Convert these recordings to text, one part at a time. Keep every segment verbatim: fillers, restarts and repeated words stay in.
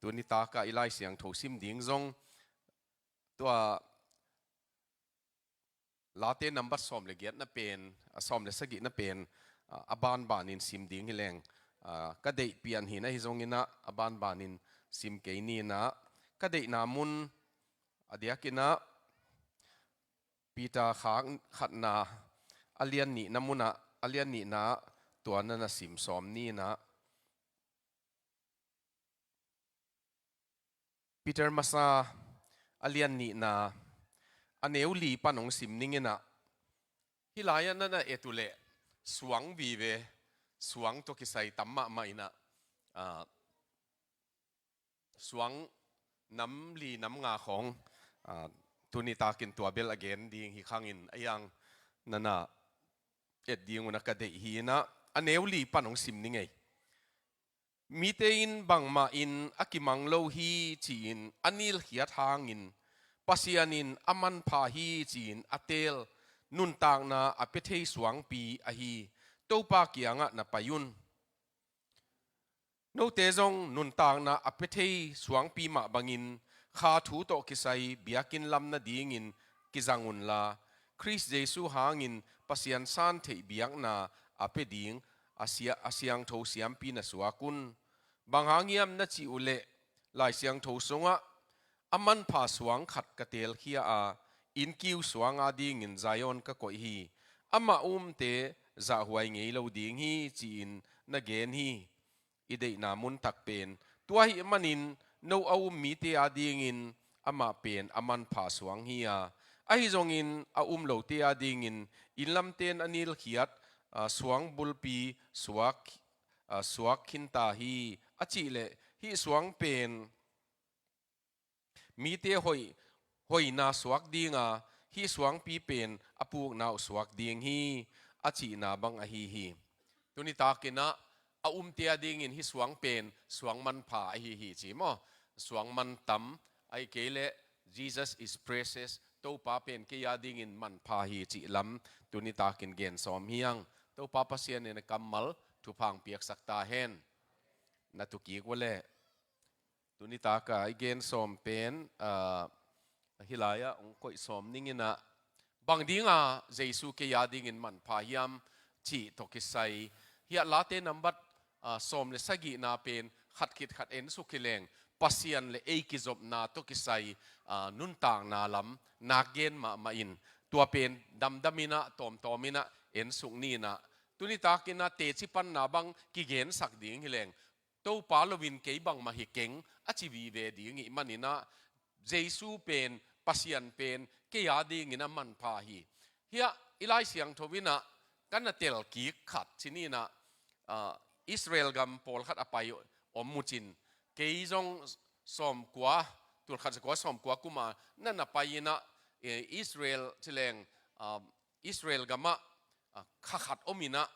tuni taka i Lai Siangtho sim ding zong tua Late nambat sawm le giatna pen, a sawm le sagihna pen, a, a banbanin sim ding hi leng, a, ka deih pian hi na hi zongin ah, a banbanin sim kei ni in ah, ka deihna mun a diakin ah, Peter khak khatna, a lian nihna mun ah, a lian nihna ah, tua na na sim sawm ni in ah, Peter masa a lian nihna a neu li pan hong sim ning in ah, hih lai-ah na na et uh leh suang vive, suang tawh kisai tam mahmah in ah, ah, suang nam li nam nga khawng, ah, tuni takin tua bel a gen ding hi khangin a iang na na et ding un a ka deih hi in ah, a neu li pan hong sim ning ei. Mite in bangmah in a kimang lo hi ci-in a nilkhiat hangin, Pasian in a manpha hi ci-in a teel nuntakna a pia thei suangpi ahi Topa kiangah na pai un. Note zong nuntakna a pia thei suangpi mah bangin kha thu tawh kisai biakinn lam nadingin kizang unla, Khrist Jesuh hangin Pasian san theih biakna a pia ding a sia-, a siangtho siampi na suak un. Bang hang hiam na cih uh leh, Lai Siangtho sungah, a manpha suang khat ka teelkhia a, innkiu suang adingin Zion ka koih hi. Amah umte zahhuai ngei lo ding hi, ci-in na gen hi. I deihna mun tak pen tua ahih manin no a um mite adingin amah pen a manpha suang hi a, ahi zongin a um lote adingin innlamten a nilkhiat, a, suang bulpi suak, a, suak khinta hi. A cih leh hih suang pen mite hoih, hoihna suak ding a, hih suangpi pen a pukna uh suak ding hi, a cihna bang ahi hi. Tuni takin ah a umte adingin hih suang pen suang manpha ahi hi ci maw? Suang mantam, ahih kei leh Jesus is precious, Topa pen kei adingin manpha hi cih lam tuni takin gen sawm hi hang. Topa Pasian in a kammal thupha hong piaksak ta hen. Na tu kik uh leh. Tuni taka i gen sawm pen, ah, hih lai-ah hong koih sawm ning in ah, bang dinga Jesuh kei adingin manpha hiam cih tawh kisai, hih ah Late nambat, ah, sawm le sagihna pen khat khit khat ensuk hi leng, Pasian le ei kizopna tawh kisai, ah, nuntakna lam nak gen mahmah in, tua pen damdam in ah, tawmtawm in ah ensuk ni in ah, tuni takin ah teci panna bang kigensak ding hi leng, Topa loin kei bangmah hi keng, a ci vive ding ih manin ah, Jesuh pen, Pasian pen kei adingin a manpha hi. Hih ah i Lai Siangtho in ah ka na tel kik khat ci ni in ah, ah, Israel gam pawlkhat a pai om mucin, kei zong sawmkua, tulkhat zakua sawmkua kum a na na pai in ah, eh, Israel ci leng, ah, Israel gamah, ah, kha khat om in ah,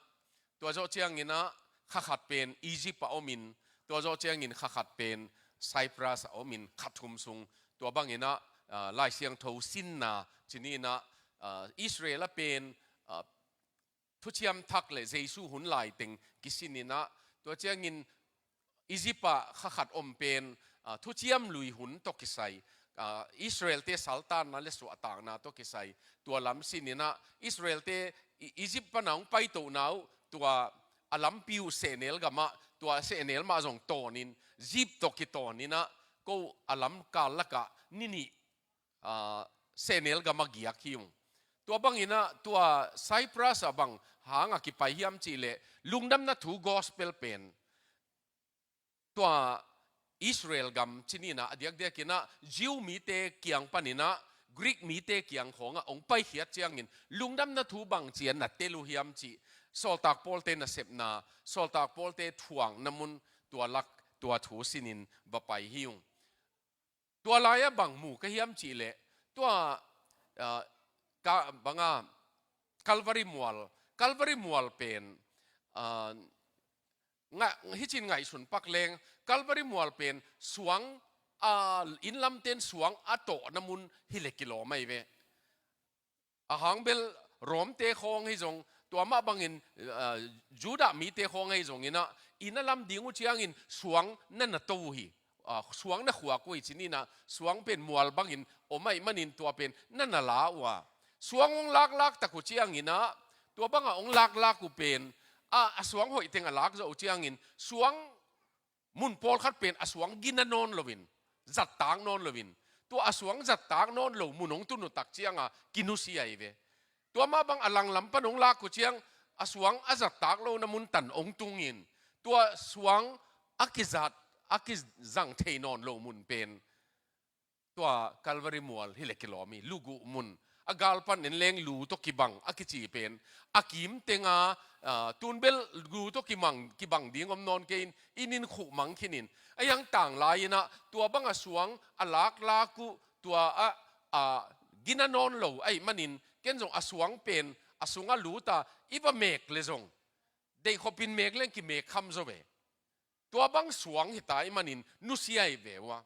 tua zawh ciangin ah kha khat pen Egypt ah om in, tua zawh ciangin kha khat pen Cyprus ah om in, kha thum sung, tua bangin ah, ah, Lai Siangtho sinna ci ni in ah, ah, Israel ah pen, ah, thuciam thak le Jesuh hun lai teng kisin in ah, tua ciangin Egypt ah kha khat om pen, ah, thuciam lui hun tawh kisai, ah, Israel-te saltanna le suahtakna tawh kisai, tua lam sin in ah Israel-te E-, Egypt pana hong paitohna uh, tua a lampi uh sehnel gamah, tua sehnel mah zong tawnin, zip tawh kitawn in ah, ko a lamkal lakah ni nih, ah, sehnel gamah giak hi ung. Tua bangin ah, tua Cyprus ah bang hanga kipai hiam cih leh, lungdamna thu gospel pen tua Israel gam ci ni in ah, a diakdiakin ah Jew mite kiang panin ah Greek mite kiang khawngah hong paikhiat ciangin, lungdamna thu bang ci-a na tel uh hiam cih, Sawltak Pawlte nasepna, Sawltak Pawlte thuakna mun, tua lak, tua thu sinin va pai hi ung. Tua lai-ah bang mu ka hiam cih leh, tua, ah, ka, banga, Calvary mual, Calvary mual pen, ah, nga-, hicin ngaihsun pak leng, Calvary mual pen suang, ah, innlamten suang a tawhna mun hi leh kilawm ahi ve. A hang bel Rom-te khawng hi zong, tua mah bangin, ah, Judah mite khawng hi zongin ah, inn a lam ding uh ciangin suang na na to uh hi. ah, suang na khuak uh hi ci ni in ah, suang pen mual bangin om ahih manin tua pen na na la uh a. Suang hong laklak tak uh ciangin ah, tua bangah hong laklak uh pen, a, a suang hoih teng a lak zawh uh ciangin, suang mun pawlkhat pen a suang gina nawn loin, zattak nawn loin, tua a suang zattak nawn lo mun hong tun uh tak ciangah kinusia hi ve. Tua mah bang a langlam pan hong lak uh ciang, a suang a zattak lohna mun tan hong tungin, tua suang a kizat, a kizang thei nawn lo mun pen tua Calvary mual hi leh kilawm hi. Luguh mun, a gal pan en leng lu tawh kibang a kici pen, a kim tenga, ah, tun bel lu tawh kimang, kibang ding om nawn kei in, inn in khuh mang khinin, a hiang tang lai-in ah, tua bangah suang a laklak uh, tua a, a, gina nawn lo ahih manin, ken zong a suang pen a sungah lut a, i va mek leh zong, deih khopin mek leng kimek kham zaw ve. Tua bang suang hi ta ahih manin nusia hi ve uh a.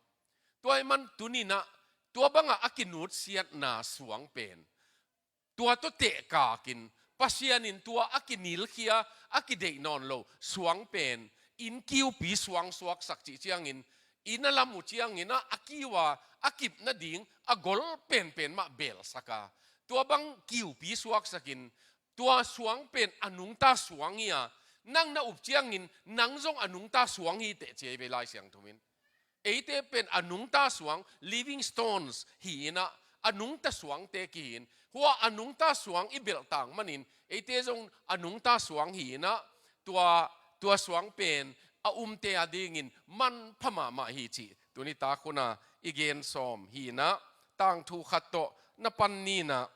Tua ahih man tuni in ah, tua bangah a kinutsiatna suang pen, tua tawh tehkakin, Pasian in tua a kinilkhia, a kideih nawn lo suang pen, inn kiupi suang suaksak cih ciangin, inn a lam uh ciangin ah, a kiu a, a kip nading a gol penpen mah belsak a, tua bang kiupi suaksakin, tua suang pen a nungta suang hi a, nang na up ciangin nang zong a nungta suang hi teh ci hi ve Lai Siangtho in. Eite pen a nungta suang, living stones hi in ah, a nungta suangte kihi in. Hua a nungta suang i belh tang manin, eite zong a nungta suang hi in ah, tua, tua suang pen a umte a dingin manpha mahmah hi cih tuni tak hun a i gen sawm hi in ah, tangthu khat tawh na pan ni in ah.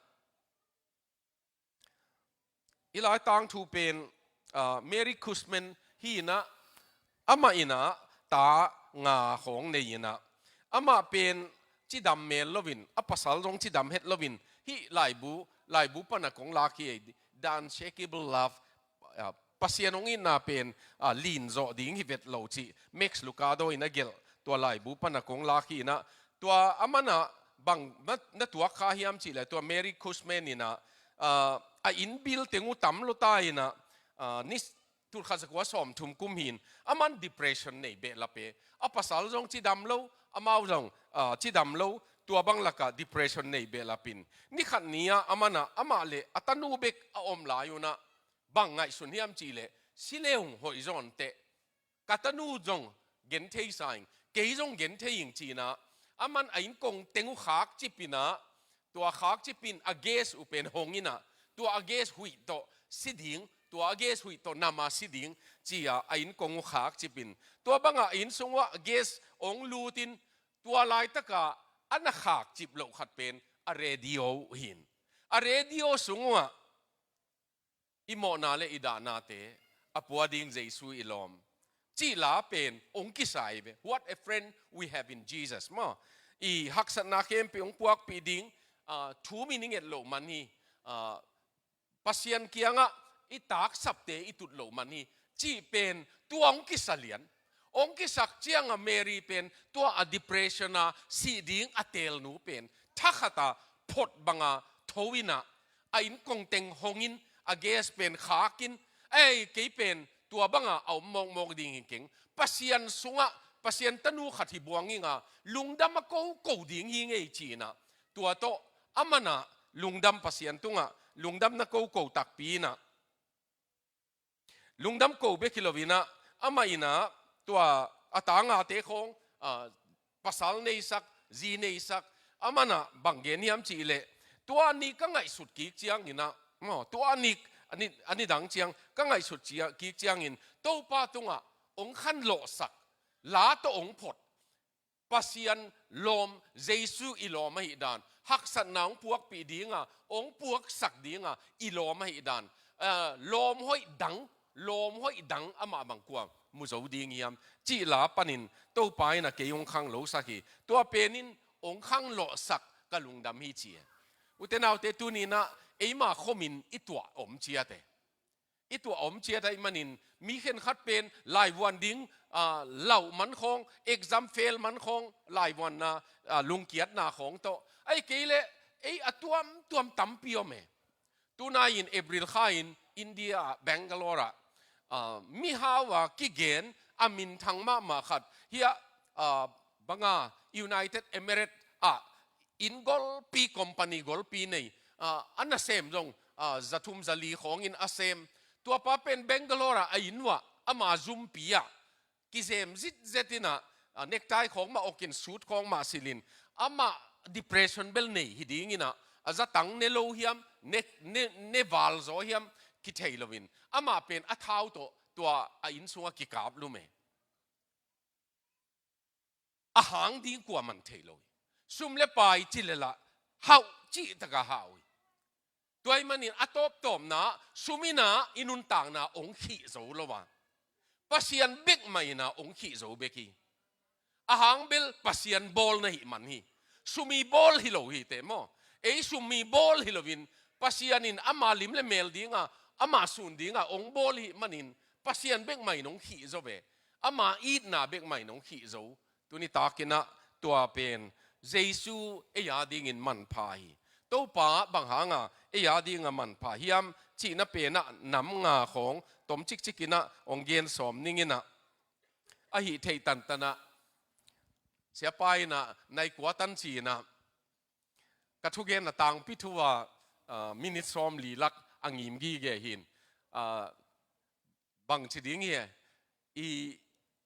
I lai tangthu pen, ah, Mary Cushman hi in ah, amah in ah ta nga khawng nei in ah, amah pen cidam mel loin, a pasal zong cidam het loin, hih laibu, laibu pan a kong lak hi, The Unshakable Love, ah, Pasian hong itna pen, ah, lin zawh ding hi vet lo cih Max Lucado in a gelh, tua laibu pan a kong lak hi in ah, tua aman ah bang na, na tuak kha hiam cih leh, tua Mary Cushman in ah, ah, a inn bill teng uh tam lua ta in ah, ah, ni, tulkhat zakua sawmthum kum hi in, aman depression nei behlap e, a pasal zong cidam lo, amau zong, ah, cidam lo, tua bang lakah depression nei behlap in, ni khat ni ah aman ah, amah leh a tanu bek a om lai un ah, bang ngaihsun hiam cih leh, si leng hoih zaw inteh, ka tanu zong genthei sa ing, kei zong genthei ing ci in ah, aman a inn kong teng uh khakcip in ah, tua khakcip in a gas uh pen hong in ah, tua a gas huih tawh si ding, tua a gas huih tawh nam a si ding ci a, a inn kong uh khakcip in, tua bangah a inn sung uah gas hong lut in, tua laitakah a na khakcip loh khat pen a radio uh hi in, a radio sung uah, "I mawhna leh i dahnate a pua ding Jesu i lawm," cih la pen hong kisa hi ve. What a friend we have in Jesus, maw. I haksatna khempeuh hong puakpih ding, ah, thu min i nget loh man hi, ah, Pasian kiangah i taksapte i tut loh man hi, cih pen tua hong kisa lian. Hong kisak ciangah Mary pen tua a depression a sih ding a teelnu pen thakhat a phot banga tho in ah, a inn kong teng hong in, a gas pen khak in, "Ei, kei pen tua banga a om mawkmawk ding hi keng, Pasian sungah Pasian tanu khat hi buang ing a, lungdam a koko ding hi ing ei," ci in ah, tua tawh aman ah lungdam, Pasian tungah lungdamna koko takpi in ah, lungdam ko bek hi lo in ah, amah in ah tua a ta ngate khawng, ah, pasal neisak, zi neisak, aman ah bang gen hiam cih leh, "Tua ni ka ngaihsut kik ciangin ah, maw, tua ni, a ni, a ni dang ciang ka ngaihsut cia-, kik ciangin Topa tungah hong khanlawhsak, la tawh hong phot, Pasian lawm, Jesu i lawm ahih dan, haksatna hong puakpih ding a, hong puaksak ding a, i lawm ahih dan, ah, lawm hoih dang, lawm hoih dang amah bang kua mu zo ding hiam?" cih la panin Topa in ah kei hong khanglosak hi. Tua pen in hong khanglawhsak ka lungdam hi ci e. Ute naute, tuni in ah eima khomin i tuah om ciat e. I tuah om ciat ahih manin, mi khenkhat pen laivuan ding, ah, lauh man khawng, exam fail man khawng, laivuanna, ah, lungkiatna khawng tawh. Ahih kei leh, ei a tuamtuam tampi om e. Tunai in April kha in India ah, Bangalore ah, ah, mihau a kigen a minthang mahmah khat, hiah, ah, banga United Emirates ah inn golpi, company golpi nei, ah, a nasem zong, ah, za thum za li khawngin a sem. Tuapa pen Bangalore ah a inn uah ama zumpi ah kizem zitzet in ah, ah, necktie khawng mah awkin, suit khawng mah silhin, amah depression bel nei hi dingin ah, a zatang ne lo hiam, ne, ne, ne val zaw hiam kithei loin, amah pen a thau tawh tua a inn sungah kikap lum e. A hang ding kuaman thei lo hi. Sum le pai ci le lah hauh cih taka hauh hi. Tua ahih manin a tawptawpna, sum in ah i nuntakna hong khih zo lo a, Pasian bek mah in ah hong khih zo bek hi. A hang bel Pasian bawl na hih man hi. Sum i bawl hi lo hi teh maw. Ei sum i bawl hi loin, Pasian in ama lim le mel dinga, ama sun dinga hong bawl hi manin, Pasian bek mah in hong khih zo ve. Ama itna bek mah in hong khih zo. Tuni takin ah tua pen Jesu ei a dingin manpha hi. Topa bang hanga ei a dinga manpha hiam cihna pen ah nam nga khawng tom cikcikin ah hong gen sawm ning in ah, ahi theih tantan ah, siapa in ah nai kua tan ci-in ah, ka thugen a tangpi thu ah, ah, minute sawm li lak a ngim gige hi in, ah, bang ci ding hi e. I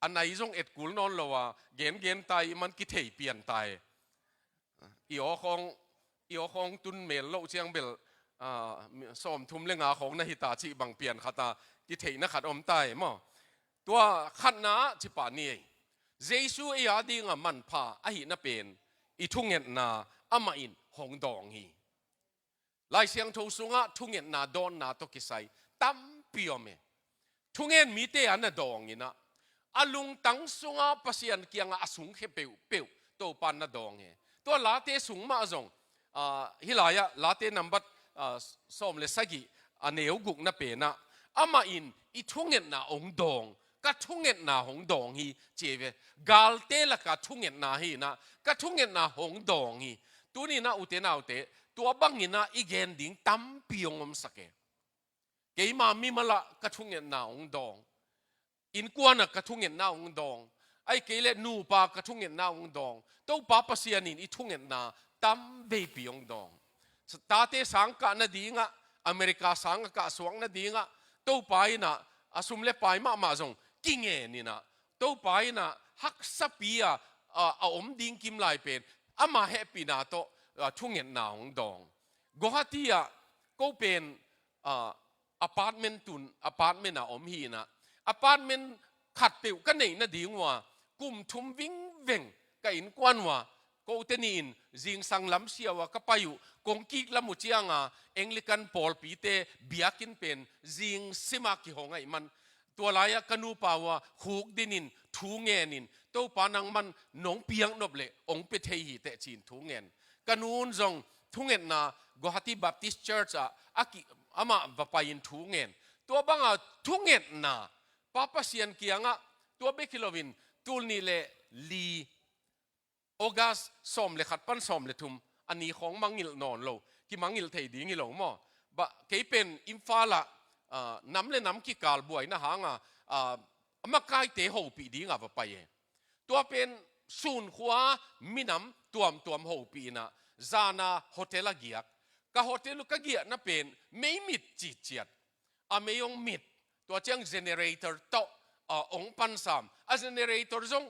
a nai zong et kul nawn lo a, gengen ta i man kithei pian ta e. I aw khawng, i aw khawng tun mel loh ciang bel, ah, sawm thum le nga khawng na hi ta cih bang pian khat a, kitheihna khat om ta e maw. Tua khatna ah ci pah ni ei. Jesu ei a dinga manpha ahihna pen i thungetna amah in hong dawng hi. Lai Siangtho sungah thungetna dawnna tawh kisai tampi om e. Thungen mite a na dawng in ah, a lungtang sungah Pasian kiangah a sungkhia peuhpeuh Topa na dawng e. Tua Late sung mah zong, ah, hih lai-ah Late nambat, ah, sawm le sagih a neu gukna pen ah, amah in i thungetna hong dawng, ka thungetna hong dawng hi ci e ve. Galte laka thungetna hi in ah, ka thungetna hong dawng hi. Tuni in ah ute naute, tua bangin ah i gen ding tampi hong omsak e. Keima mimal ah ka thungetna hong dawng. Innkuan ah ka thungetna hong dawng. Ahih kei leh nupa ka thungetna hong dawng. Topa Pasian in i thungetna tam veipi hong dawng. Tate sang kah nadingah, America sang a kah suak nadingah, Topa in ah a sum le pai mahmah zong kingen in ah, Topa in ah haksapi a, a, a om ding kim lai pen ama hehpihna tawh, a, thungetna hong dawng. Guwahati ah ko pen, a, apartment tun, apartment ah om hi in ah, apartment khatpeuh ka neih nading uh a, kum thum vingveng ka innkuan uh a, kote nih in zingsang lam siau a ka pai uh, kong kik lam uh cianga Anglican pawlpite biakinn pen zingsima kihong ahih man, tua lai-ah ka nupa uh a khukdin in thu ngen in, Topa nangman nong piaknop leh hong pia thei hi teh ci-in thu ngen. Ka nu un zong thungetna Guwahati Baptist Church ah a ki, amah va pai-in thu ngen. Tua banga thungetna Pa Pasian kiangah, tua bek hi loin tul nih le li, August sawm le khat pan sawm le thum, a ni khawng mangngilh nawn lo, kimangngilh thei ding hi lo maw. Bah, kei pen Imphal ah, ah, nam le nam kikal buaina hanga, ah, a makaite hopih dinga va pai e. Tua pen sunkhua minam tuamtuam hopih in ah, zana hotel a giak. Ka hotel uh ka giahna pen mei mit citciat. A mei hong mit, tua ciang generator tawh, ah, hong pansam. A generator zong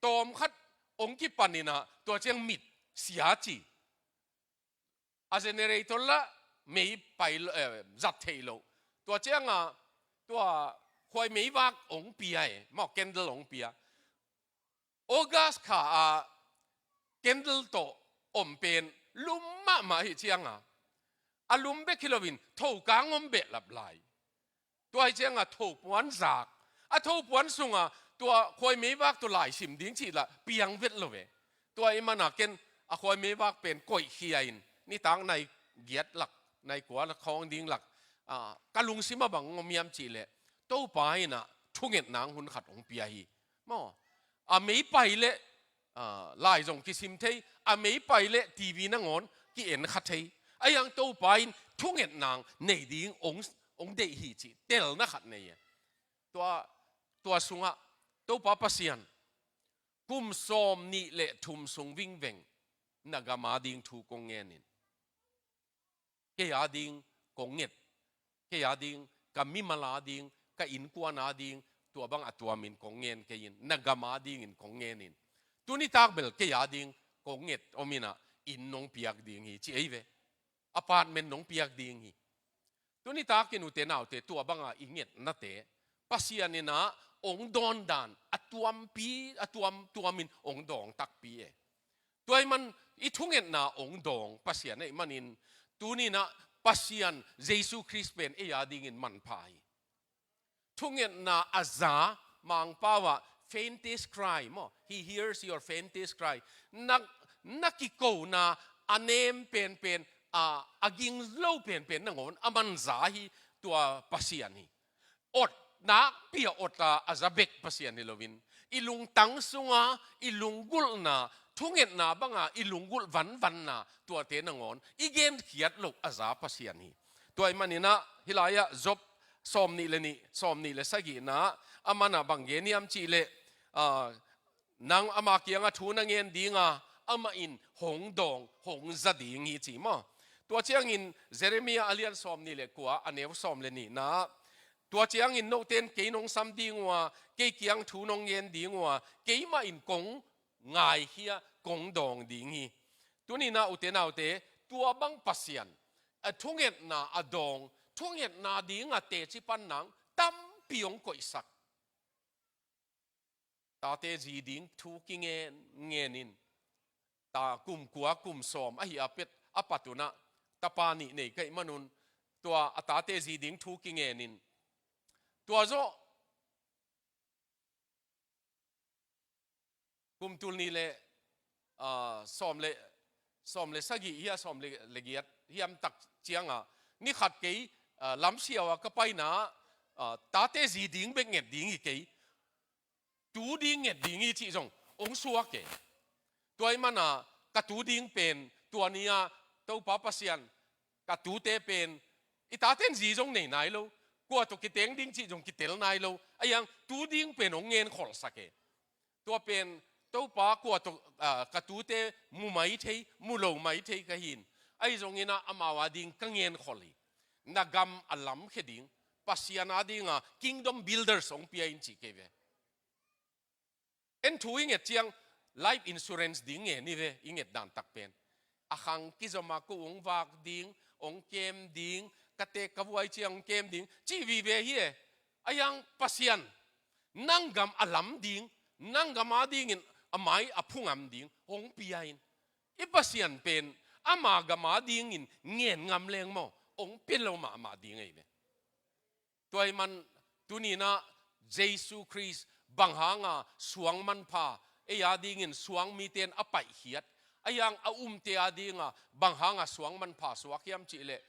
tawm khat hong kipan in ah, tua ciang mit sia ci. A generator lah mei pai lo, eh, zat theih loh. Tua cianga, tua khuai meivak hong pia e, maw candle hong pia. August kha a candle tawh om pen lum mahmah hi cianga, a lum bek hi loin thokang om behlap lai. Tua hi cianga thopuan zak. A thopuan sunga tua khuai meivak tawh laisim ding cih lah piang vet lo ve. Tua ahih mana ken a khuai meivak pen koihkhia in, nitak nai giat lak, nai kua lak khawng ding lak, ah, ka lungsim a bang om hiam cih leh, Topa in ah thungetna hun khat hong pia hi. Maw, a mei pai leh, ah, lai zong kisim thei, a mei pai leh T V nangawn ki-en kha thei. Ahi hang Topa in thungetna nei ding hong, hong deih hi cih telna khat nei e. Tua, tua sungah Topa Pasian, kum sawm nih le thum sung vingveng na gam ading thu kong ngen in. Kei ading kong nget, kei ading, ka mimal ading, ka innkuan ading, tua bang a tuamin kong ngen kei in, na gam adingin kong ngen in. Tuni tak bel kei ading kong nget om in ah, inn nong piak ding hi, ci ei ve. Apartment nong piak ding hi. Tuni takin ute naute, tua banga i ngetnate Pasian in ah ong dawn dan a tuampi, a tuamtuamin ong dawng takpi e. Tua ahih man i thungetna ong dawng Pasian ahih manin, tuni in ah Pasian Jesu Khrist pen ei adingin manpha hi. Thungetna a za, Mangpau ah faintest cry maw, he hears your faintest cry. Na, na kikona a nem penpen, a, a ging lo penpen nangawn a man za hi tua Pasian hi. Ot nakpi a ot a, a za bek Pasian hi loin, i lungtang sunga i lunggulhna, thungetna banga i lunggulh vanvanna, tuate nangawn i genkhiat loh a za Pasian hi. Tua ahih manin ah hih lai-ah Job sawm nih le nih, sawm nih le sagihna, aman ah bang gen hiam cih leh, ah, nang ama kiangah thu na ngen dinga, amah in hong dawng, hong za ding hi, ci maw. Tua ciangin Jeremiah a lian sawm nih le kua, a neu sawm le nihna, tua ciangin note'n kei nong sam ding uh a, kei kiang thu nong ngen ding uh a, keimah in kong ngaikhia, kong dawng ding hi. Tuni in ah ute naute, tua bang Pasian, a thungetna a dawng, thungetna dinga teci pan nang tampi hong koihsak. Tate zi ding thu kingen ngen in. Ta kum kua kum sawm ahi a pet, a pat un ah tapa nih nei ka hih man un, tua a tate zi ding thu kingen in. Tua zawh kum tul nih le, ah, sawm le, sawm le sagih hia, sawm le, le giat hiam tak cianga, ni khat kei, ah, lamsiau a ka paina, ah, tate zi ding bek nget ding hi kei. Tu ding nget ding hi cih zong hong suak e. Tua ahih man ah ka tu ding pen, tua ni-a Topa Pasian, ka tute pen, i tate'n zi zong nei nai lo, kua tawh kiteng ding cih zong kitel nai lo, ahi hang tu ding pen hong ngenkholhsak e. Tua pen, Topa, kua tawh, ah, ka tute mu mai thei, mu lo mai thei ka hi in, ahi zongin ah amau ading ka ngenkholh hi. Na gam a lamkhia ding, Pasian adinga kingdom builders hong pia in, ci kei ve. En thu i nget ciang, life insurance ding ngen hi ve, i nget dan tak pen. A khang kizom a ko hong vak ding, hong kem ding, ka teek ka vuai ciang hong kem ding, cih vive hi e. Ahi hang Pasian, nang gam a lam ding, nang gam adingin a mai a phu ngam ding hong pia in. I Pasian pen ama gam adingin ngen ngam leng maw, hong pia lo mahmah ding ahi ve. Tua ahih man tuni in ah Jesu Khrist bang hanga suang manpha, ei adingin suang mite'n a paihkhiat, ahi hang a umte adinga bang hanga suang manpha suak hiam cih leh,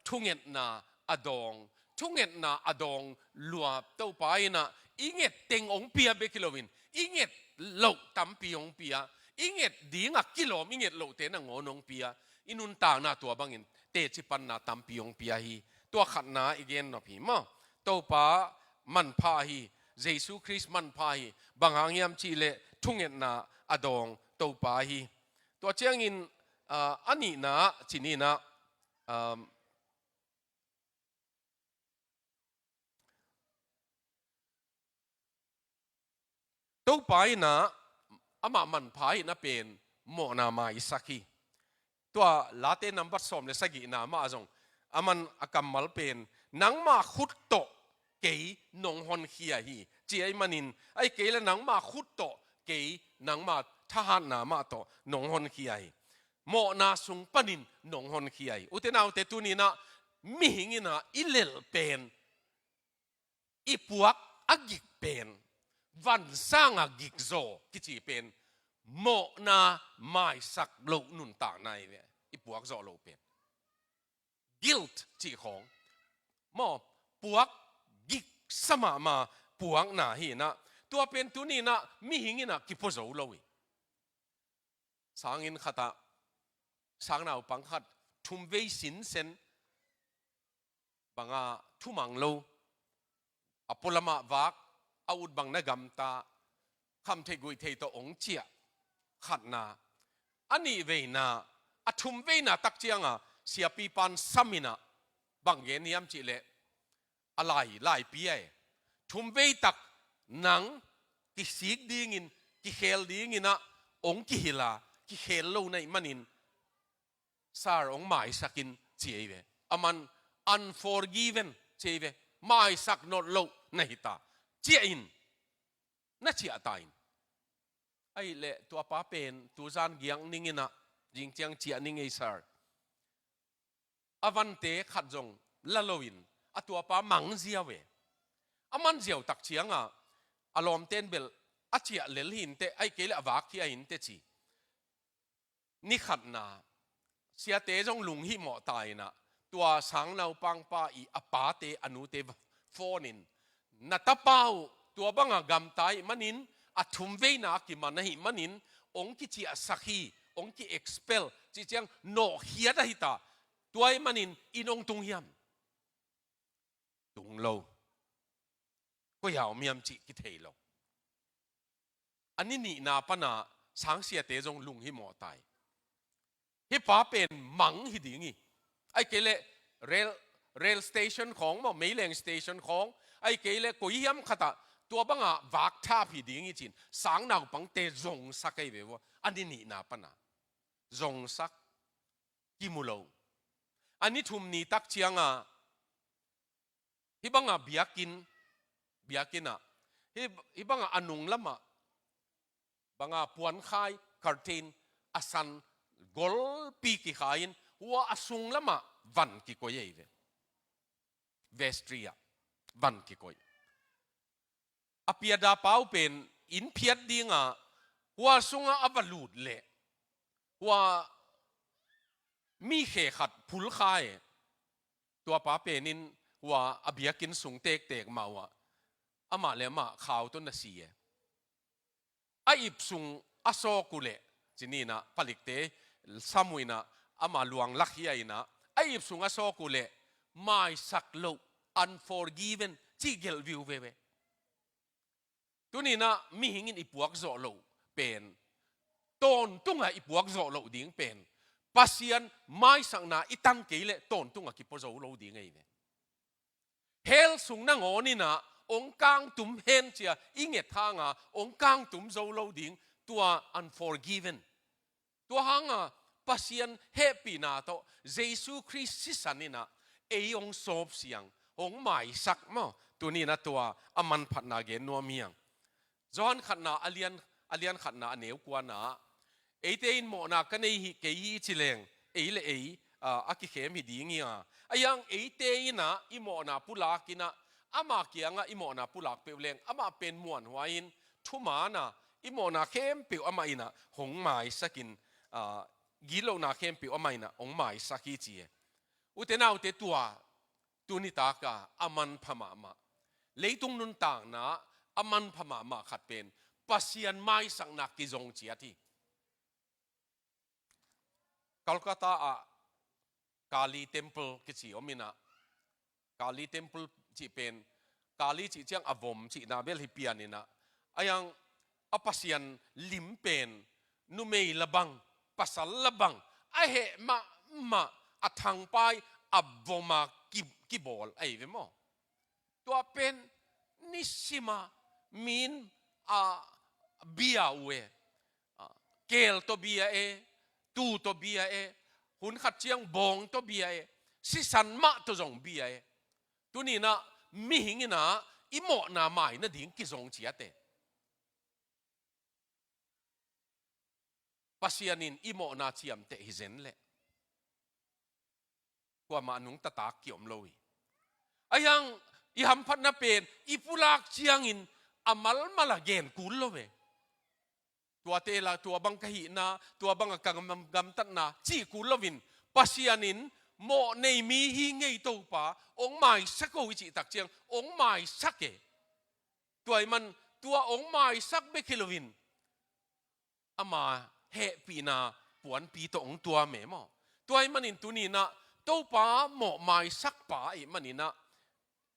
thungetna a dawng, thungetna a dawng lua Topa in ah, i nget teng hong pia bek hi loin, i nget loh tampi hong pia, i nget dinga kilawm i nget lohte nangawn hong pia, i nuntakna tua bangin teci panna tampi hong pia hi. Tua khatna i gen nop hi maw. Topa manpha hi, Jesu Khrist manpha hi, bang hang hiam cih leh thungetna a dawng Topa hi. Tua ciangin, ah, a nihna, ci ni in ah, um, Topa in ah amah manpha in a pen mawhna maisak hi. Tua Late nambat sawm le sagihna mah ah zong, aman a kammal pen, nangma khut tawh kei nong honkhia hi, ci ahih manin, ahih kei leh nangma khut tawh kei, nangma thahatna mah tawh nong honkhia hi. Mawhna sung panin nong honkhia hi. Ute naute, tuni in ah mihing in ah i lelh pen, i puak a gik pen, van sanga gik zaw kici pen, mawhna maisak loh nuntakna hi ve, i puak zawh loh pen. Guilt cih khawng maw, puak giksa mahmah puakna hi in ah, tua pen tuni in ah mihing in ah kipua zo lo hi. Sanginn khatah, sangnaupang khat, thumvei sinsen, banga thumang lo, a pualamah vak, a ut bang na gamta, khamtheih guihtheih tawh hong ciah khatna, a nihveina, a thumveina tak cianga siapipan saminah bang gen hiam cihleh, a lai laipi a e. Thumvei tak nang kisik dingin, kikhel dinginah hong kihila, kikhel lo na ih manin sar hong maisakin ci ei ve. Aman unforgiven ci ei ve. Maisak nolh loh na hita. Ciah in, na ciah ta in. Ahihleh tuapa pen tuzan giak ninginah zingciang ciah ning ei sar. A vante khat zong la loin a tuapa mang ziau e. A man ziau tak cianga a lawmten bel a ciah lel hi inteh, ahi kei leh a vak hi a inteh ci. Ni khatna siate zong lunghimawh ta inah tua sangnaupangpa ih a pate a nute phone in, na tapa uh tua banga gamta ih manin a thumveina a kiman ahih manin hong kiciahsak hi, hong ki-expel cih ciang nawhkhiat ahi ta. Tua ih manin inn hong tung hiam? Tung lo. Koi-a om hiam cih kithei lo. A ni nihna pana sangsiate zong lunghimawh ta hi. Hih pa pen mang hi ding hi. Ahi kei leh rail, rail station khawng maw, meileng station khawng, ahi kei leh koi hiam khatah tua banga vakthap hi ding hi ci-in sangnaupangte zongsak ahi ve ua. A ni nihna pana zongsak, kimu lo. A ni thum ni tak cianga hih banga biakinn, biakinnah, hih, hih banga a nung lamah banga puankhai, curtain, a san golpi kikhai-in hua a sung lamah van kikoih ahi ve. Vestry-ah van kikoih. A piada pa uh pen inn phiat dinga hua sungah a va lut leh hua mi khe khat phulkha e. Tuapa penin hua a biakinn sung tektek mah uhah amah le amah khau tawh na si e. A ip sung a sawk uh leh, ci ninah palikte sam uh inah ama luang lak hi a inah, a ip sung a sawk uh leh maisak loh, unforgiven cih gelh viu veve. Tuninah mihingin i puak zawh loh pen, tawntungah i puak zawh loh ding pen, Pasian maisakna i tan kei leh tawntungah kipua zo lo ding ahi ve. Hell sung nangawn inah hong kangtum hen cia i nget hanga hong kangtum zo lo ding, tua unforgiven. Tua hanga Pasian hehpihna tawh Jesu Khrist sisan inah ei hong sawpsiang, hong maisak maw. Tuninah tua a manphatna gen nuam hiang. Johan khatna a lian, a lian khatna a neu kuana ah, eite in mawhna ka nei hi, kei hi ci leng, ei le ei, aa, a kikhem hi ding hi a. A hiang eite inah i mawhna pulak inah, ama kiangah i mawhna pulak peuh leng, amah pen muanhuai-in, thumaana, i mawhna khempeuh amah inah hong maisakin, aa, gitlohna khempeuh amah inah hong maisak hi ci e. Ute naute, tua tuni taka a manpha mahmah, leitung nuntakna a manpha mahmah khat pen Pasian maisakna kizong ciat hi. Calcutta ah Kali Temple kici om inah, Kali Temple cih pen, Kali cih ciang a vom cihna bel hi pian inah, a hiang a pasian lim pen numei labang, pasal labang, a heh mahmah, a thangpai a voma ki, kibawl ahi ve maw. Tua pen nisima min a bia uh e. A, keel tawh bia e, tuu tawh bia e, hun khat ciang bawng tawh bia e, sisan mah tawh zong bia e. Tuninah mihing inah i mawhna mai nading kizong ciat e. Pasian in i mawhna ciamteh hi zen leh kuamah nungta tak kiom lo hi. A hiang i hamphatna pen i pulak ciangin a malmal a gen kul lo ve. Tuate la, tua bang ka hihna, tua bang a ka gam, gamtatna cih kul loin, Pasian in mawh nei mi hi ngei Topa, hong maisak o i cih tak ciang hong maisak e. Tua ahih man tua hong maisak bek hi loin, ama hehpihna puanpi tawh hong tuam e maw. Tua ahih manin tuninah Topa mawh maisakpa ahih maninah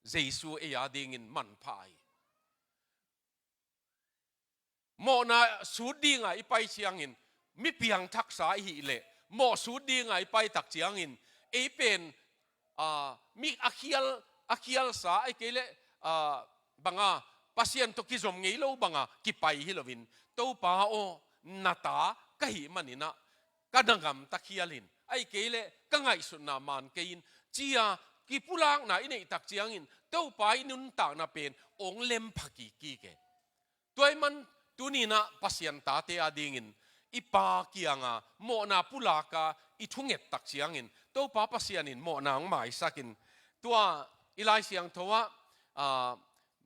Jesu ei a dingin manpha ahi. mawhna sut dinga i pai ciangin, mi piangthaksa i hih leh, mawh sut dinga i pai tak ciangin, ei pen, ah, mi a khial, a khialsa, ahih kei leh, ah, banga, Pasian tawh kizom ngei lo banga kipai hi loin, Topa aw, na ta ka hih maninah, ka na gamta khial in, ahih kei leh ka ngaihsutna man kei in, ci-a kipulakna i neih tak ciangin, Topa i nuntakna pen hong lem pha kik kik e. Tua ahih man tuninah Pasian tate adingin i Pa kianga mawhna pulaka i thunget tak ciangin, Topa Pasian in mawhna hong maisakin, tua i Lai Siangtho ah, ah,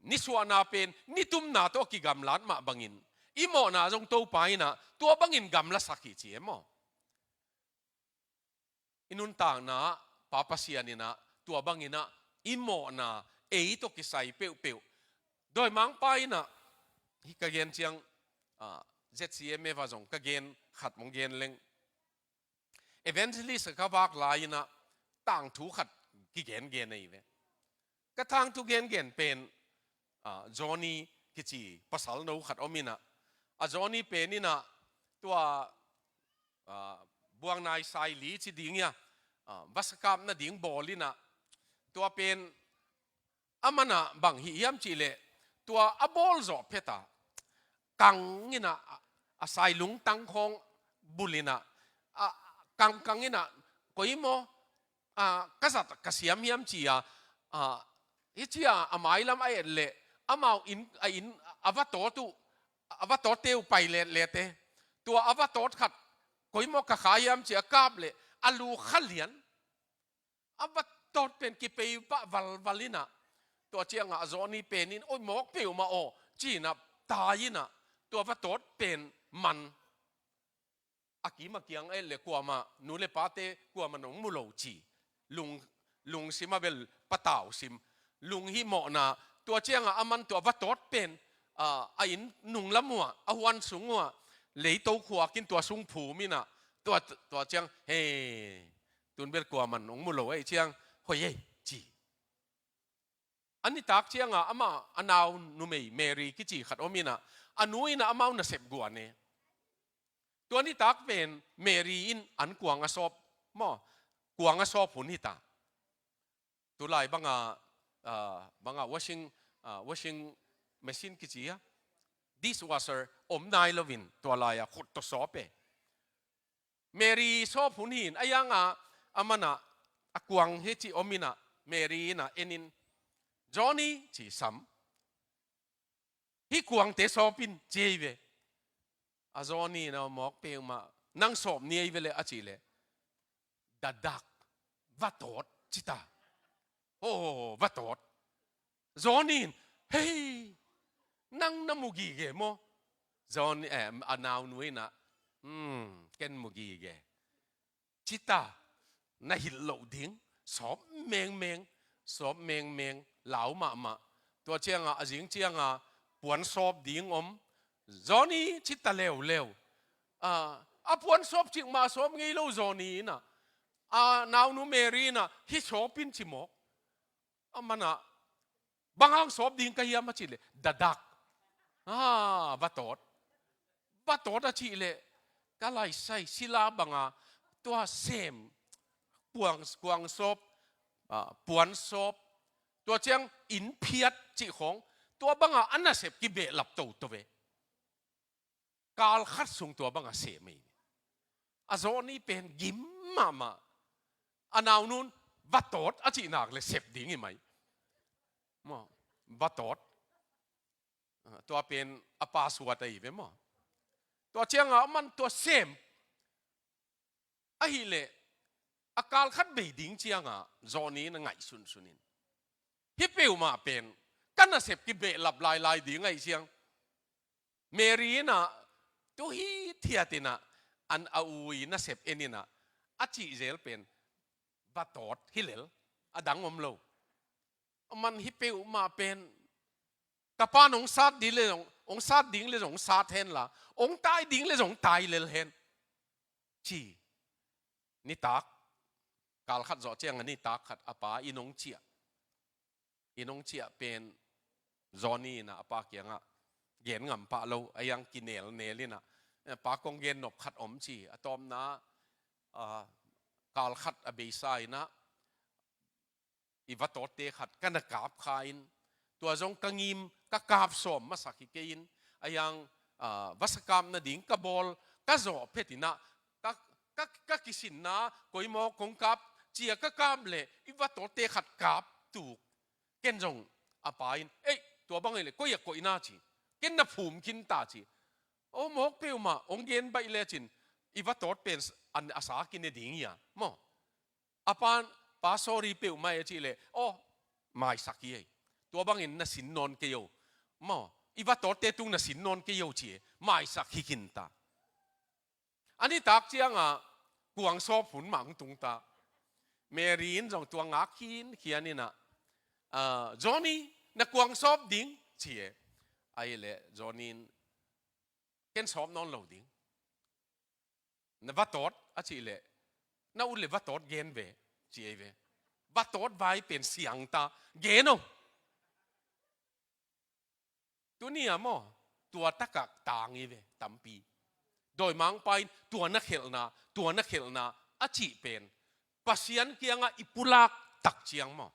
nisuahna pen nitumna tawh kigamlat mah bangin, i mawhna zong Topa innah tua bangin gamlasak hi ci e maw? I nuntakna ah Pa Pasian innah tua banginah i mawhna ei tawh kisai peuhpeuh. Dawimangpa innah, hih ka gen ciang, ah, Z C M F ah zong ka gen khat mong gen leng. Evangelist ka vak lai innah tangthu khat kigengen ahi ve. Ka tangthu gengen pen, ah, Johnny kici pasal no khat om innah, a Johnny pen innah tua, ah, buangnai saili ci ding ia, ah, vasakap nading bawl innah, tua pen a manah bang hih hiam cihleh, tua a bawl zawh phetah kang innah, a, a sailung tangkhawng bul innah, a, kangkang innah, koi maw, a, ka zat ka siam hiam ci-a, a, hi ci-a a mailam a et leh, amau inn, a inn, a va tawt uh, a va tawtte uh pai letlete. Tua a va tawt khat, koi maw ka kha hiam ci-a kap leh, a lu kha lian. A va tawt pen kipei pah valval innah, tua ciangah a Johnny pen in, oi mawk peuhmah aw, ci-inah tai innah, tua va tawt pen man. A kim a kiang a et leh kuamah, nu le pate kuamah nong mu lo ci. Lung, lungsim a bel patau sim. Lung hih mawhna, tua ciangah a man tua va tawt pen, a, a inn nunglam uh ah, a huan sung uh ah, leito khuakin tua sung phum innah, tua, tua ciang, he, tun bel kuamah nong mu lo ahih ciang, hoi ei, ci. A nitak ciangah amah a nau numei Mary kici khat om innah, a nu innah amau nasep guan e. Tua nitak pen Mary in an kuang a sawp maw, kuang a sawp hun hita. Tulai banga, ah, banga washing, ah, washing machine kici a, dishwasher om nai loin tua lai-a khut tawh sawp e. Mary sawp hun hi-in, a ianga a manah a kuang hi ci om innah, Mary innah en in, Johnny ci sam. Hih kuangte sawp in ci ei ve. A Johnny innah mawk peuhmah, nang sawp ni ei ve leh a cih leh, dadak, va tawt ci ta. Aw, va tawt. Johnny in, hei, nang na mu gige maw? Johnny, eh, a naunu innah, hmm, ken mu gige. Ci ta, na hilh loh ding, sawp mengmeng, sawp mengmeng, lau mahmah. Tua ciangah, a zing ciangah, puan sawp ding om, Johnny ci ta leuleu. Ah, a puan sawp cikmah sawp ngei lo Johnny innah, a naunu Mary innah, hih sawp in ci mawk. A manah, bang hang sawp ding ka hiam a cih leh, dadak. Ah, va tawt. Va tawt a cih leh, ka laisai sila banga, tua sem, kuang, kuang sawp, ah, puan sawp, tua ciang inn phiat cih khawng, tua banga a nasep kibehlap toto ve. Kal khat sung tua banga sem ei. A Johnny pen gim mahmah. A naunun, va tawt a cih nak leh sep ding hi mai. Maw, va tawt. Ah, tua pen a pa suat ahi ve maw. Tua ciangah a man tua sem. Ahih leh, a kal khat bei ding ciangah, Johnny innah ngaihsunsun in, hih peuhmah pen, ka nasep kibehlap lailai ding ahih ciang, Mary innah, tu hithiat innah, an a u i nasep en innah, a cih zel pen, va tawt hi lel, a dang om lo. A man hih peuhmah pen, ka pa'n hong sat ding le zong, hong sat ding le zong sat hen la, hong tai ding le zong tai lel hen. Ci. Nitak, kal khat zawh ciangah nitak khat a pa inn hong ciah. Inn hong ciah pen Johnny innah a pa kiangah, gen ngam pah lo, a hiang kinelnel in ah, eh, pa kong gen nop khat om ci, a tawpna, ah, kal khat a beisa in ah, i vatawtte khat ka na kap kha in, tua zong ka ngim, ka kap sawm masak hi kei in, a hiang, ah, vasa kap nading ka bawl, ka zawh phet in ah, ka, ka, ka kisinna, koi maw kong kap, ci a ka kap leh, i vatawtte khat kap tuk. Ken zong a pa in, "Ei, tua bang hi leh, koi ah koihna?" ci. Ken na phum khin ta ci. "O, mawk peuhmah, hong gen baih lecin, i vatawt pen s-, an, a sa kine ding hi a, maw." A pan, "Pa, sorry peuhmah e," a cih leh, "O, maisak hi ei. Tua bangin na sin nawn kei o. Maw, i vatawtte tung na sin nawn kei o," ci e, maisak hi khin ta. A nitak ciangah kuang sawp hun mah hong tung ta. Mary in zong tua ngak khinkhian in ah, "Ah, Johnny, na kuang sawp ding," ci e. Ahih leh Johnny in, "Ken sawp nawn lo ding. Na vatawt," a cih leh, "Na ut leh vatawt gen ve," ci ei ve. Vatawt vai pen siang ta, gen o. Tuni a maw, tua takah tang hi ve tampi. Dawimangpa in tua na khelhna, tua na khelhna a cih pen Pasian kiangah i pulak tak ciang maw,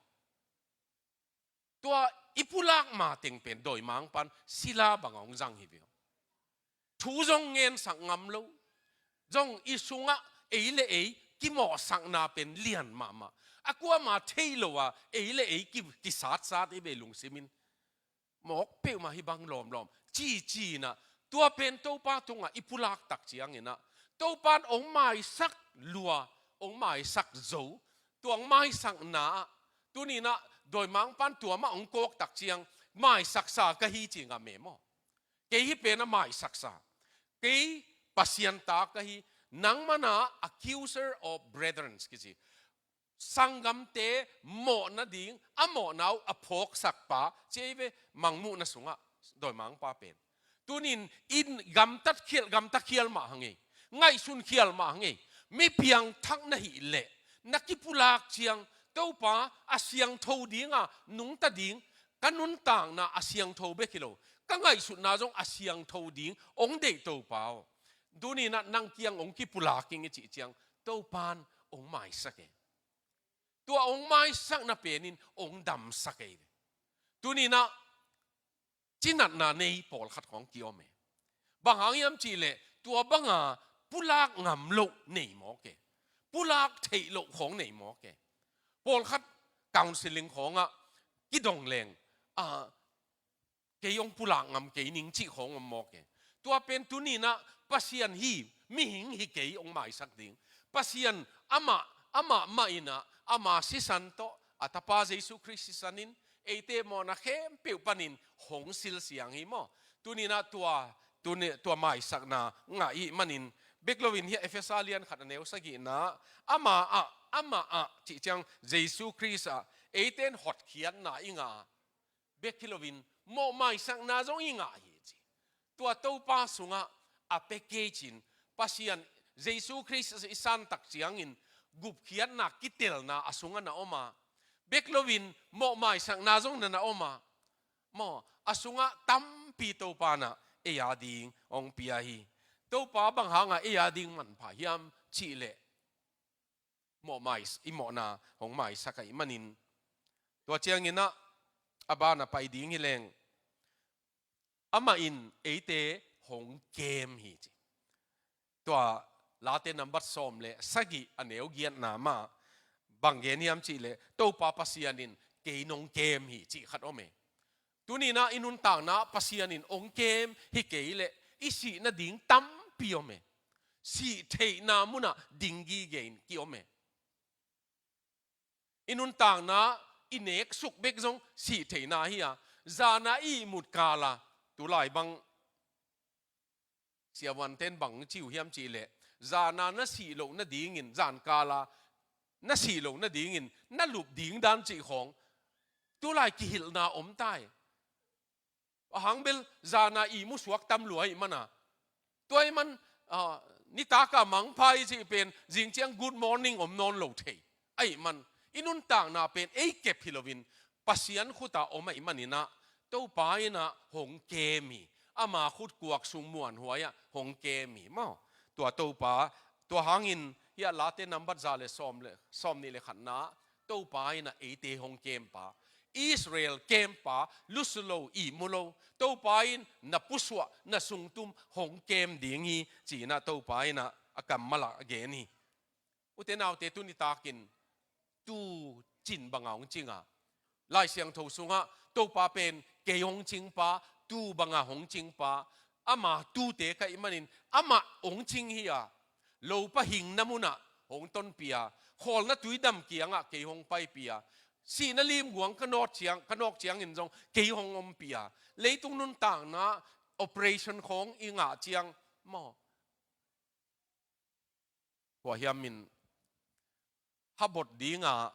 tua i pulak mateng pen dawimangpan sila bangah hong zang hi ve. Thu zong ngensak ngam lo. Zong i sungah ei le ei kimawhsakna pen lian mahmah. A kuama thei lo a, ei le ei ki, kisatsat hi ve lungsim in. Mawk peuhmah hi bang lawmlawm. Cici in ah, tua pen Topa tungah i pulak tak ciangin ah, Topa in hong maisak lua, hong maisak zo, tua hong maisakna ah, tuni in ah dawimangpan tua mah hong kawk tak ciang, maisaksa ka hi ci ngam e maw? Kei hih pen a maisaksa. Kei Pasian ta ka hi, nangma na accuser of brethren kici. Sanggamte mawh nading, a mawhna uh a phawksak pa, ci ei ve, Mangmuhna sungah, dawimangpa pen. Tunin, in gamtat khial, gamta khial mah hang ei. Ngaihsun khial mah hang ei. Mi piangthak na hih leh, na kipulak ciang, Topa a siangtho dinga, nungta ding, ka nuntakna a siangtho bek hi lo. Ka ngaihsutna zong a siangtho ding, hong deih Topa aw. Tunin ah nang kiang hong kipulak ing i cih ciang, Topan hong maisak e. Tua hong maisakna penin hong damsak ei ve. Tunin ah cinatna nei pawlkhat khawng ki-om e. Bang hang hiam cih leh, tua banga pulak ngam loh nei mawk e. Pulak theih loh khawng nei mawk e. Pawlkhat counseling khawngah kidong leng, a, kei hong pulak ngam kei ning cih khawng om mawk e. Tua pen tunin ah Pasian hi, mihing hi kei hong maisak ding. Pasian amah, amah mah in ah, ama sisan tawh, a Tapa Jesu Khrist sisan in, eite mawhna khempeuh panin hong silsiang hi maw? Tunin ah tua, tuni, tua maisakna ngah i hih manin, bek loin hih Efesa lian khat a neu sagihna, amah ah, amah ah, cih ciang Jesu Khrist ah, eite in hotkhiatna i ngah, bek hi loin mawh maisakna zong i ngah hi ci. Tua Topa sungah a package in, Pasian Jesu Khrist i san tak ciangin gupkhiatna kitelna a sungah na om a, bek loin mawh maisakna zong na na om a, maw, a sungah tampi Topa in ah ei a ding hong pia hi. Topa bang hangah ei a ding manpha hiam cih leh, mawh mais, i mawhna hong maisak ahih manin. Tua ciangin ah, a bana pai ding hi leng, amah in eite hong kem hi ci. Tua Late nambat sawm le sagih a neu giatna mah, bang gen hiam cih leh, Topa Pasian in kei nong kem hi cih khat om e. Tunin ah i nuntakna Pasian in hong kem hi kei leh, i sih nading tampi om e. Sih theihna munah ding gige in ki-om e. I nuntakna i nek suk bek zong sih theihna hi a, zana i ihmut kala, tulai bang siavuanten bang ci uh hiam cih leh, zana na sih loh nadingin, zan kala na sih loh nadingin na lup ding dan cih khawng, tulai kihilhna om ta hi. A hang bel zana ihmu suak tam lua ahih mana, tua ahih man, ah, nitaka mangpha i cih pen zing ciang good morning om nawn lo thei. Ahih man, i nuntakna pen ei kep hi loin Pasian khuta om ahih manin ah, Topa in ah hong kem hi. ama khutkuak sung muanhuai-ah hong kem hi maw. Tua Topa, tua hangin hiah Late nambat za le sawm le, sawm nih le khatna, Topa in ah eite hong kempa, Israel kempa, lusu lo, ihmu lo, Topa in na pusuah, na sungtum hong kem ding hi, ci-in ah Topa in ah a kammal ah a gen hi. Ute naute, tuni takin tu cin banga hong cing a, Lai Siangtho sungah Topa pen kei hong cingpa, tu banga hong cingpa, ama tute ka hih manin amah hong cing hi a, lopa hingna munah hong tonpih a, khawlna tuidam kiangah kei hong paipih a, sihna limguang ka nawk ciang, ka nawk ciangin zong kei hong ompih a, leitung nuntakna operation khawng i ngah ciang maw, kua hiam in, habot dinga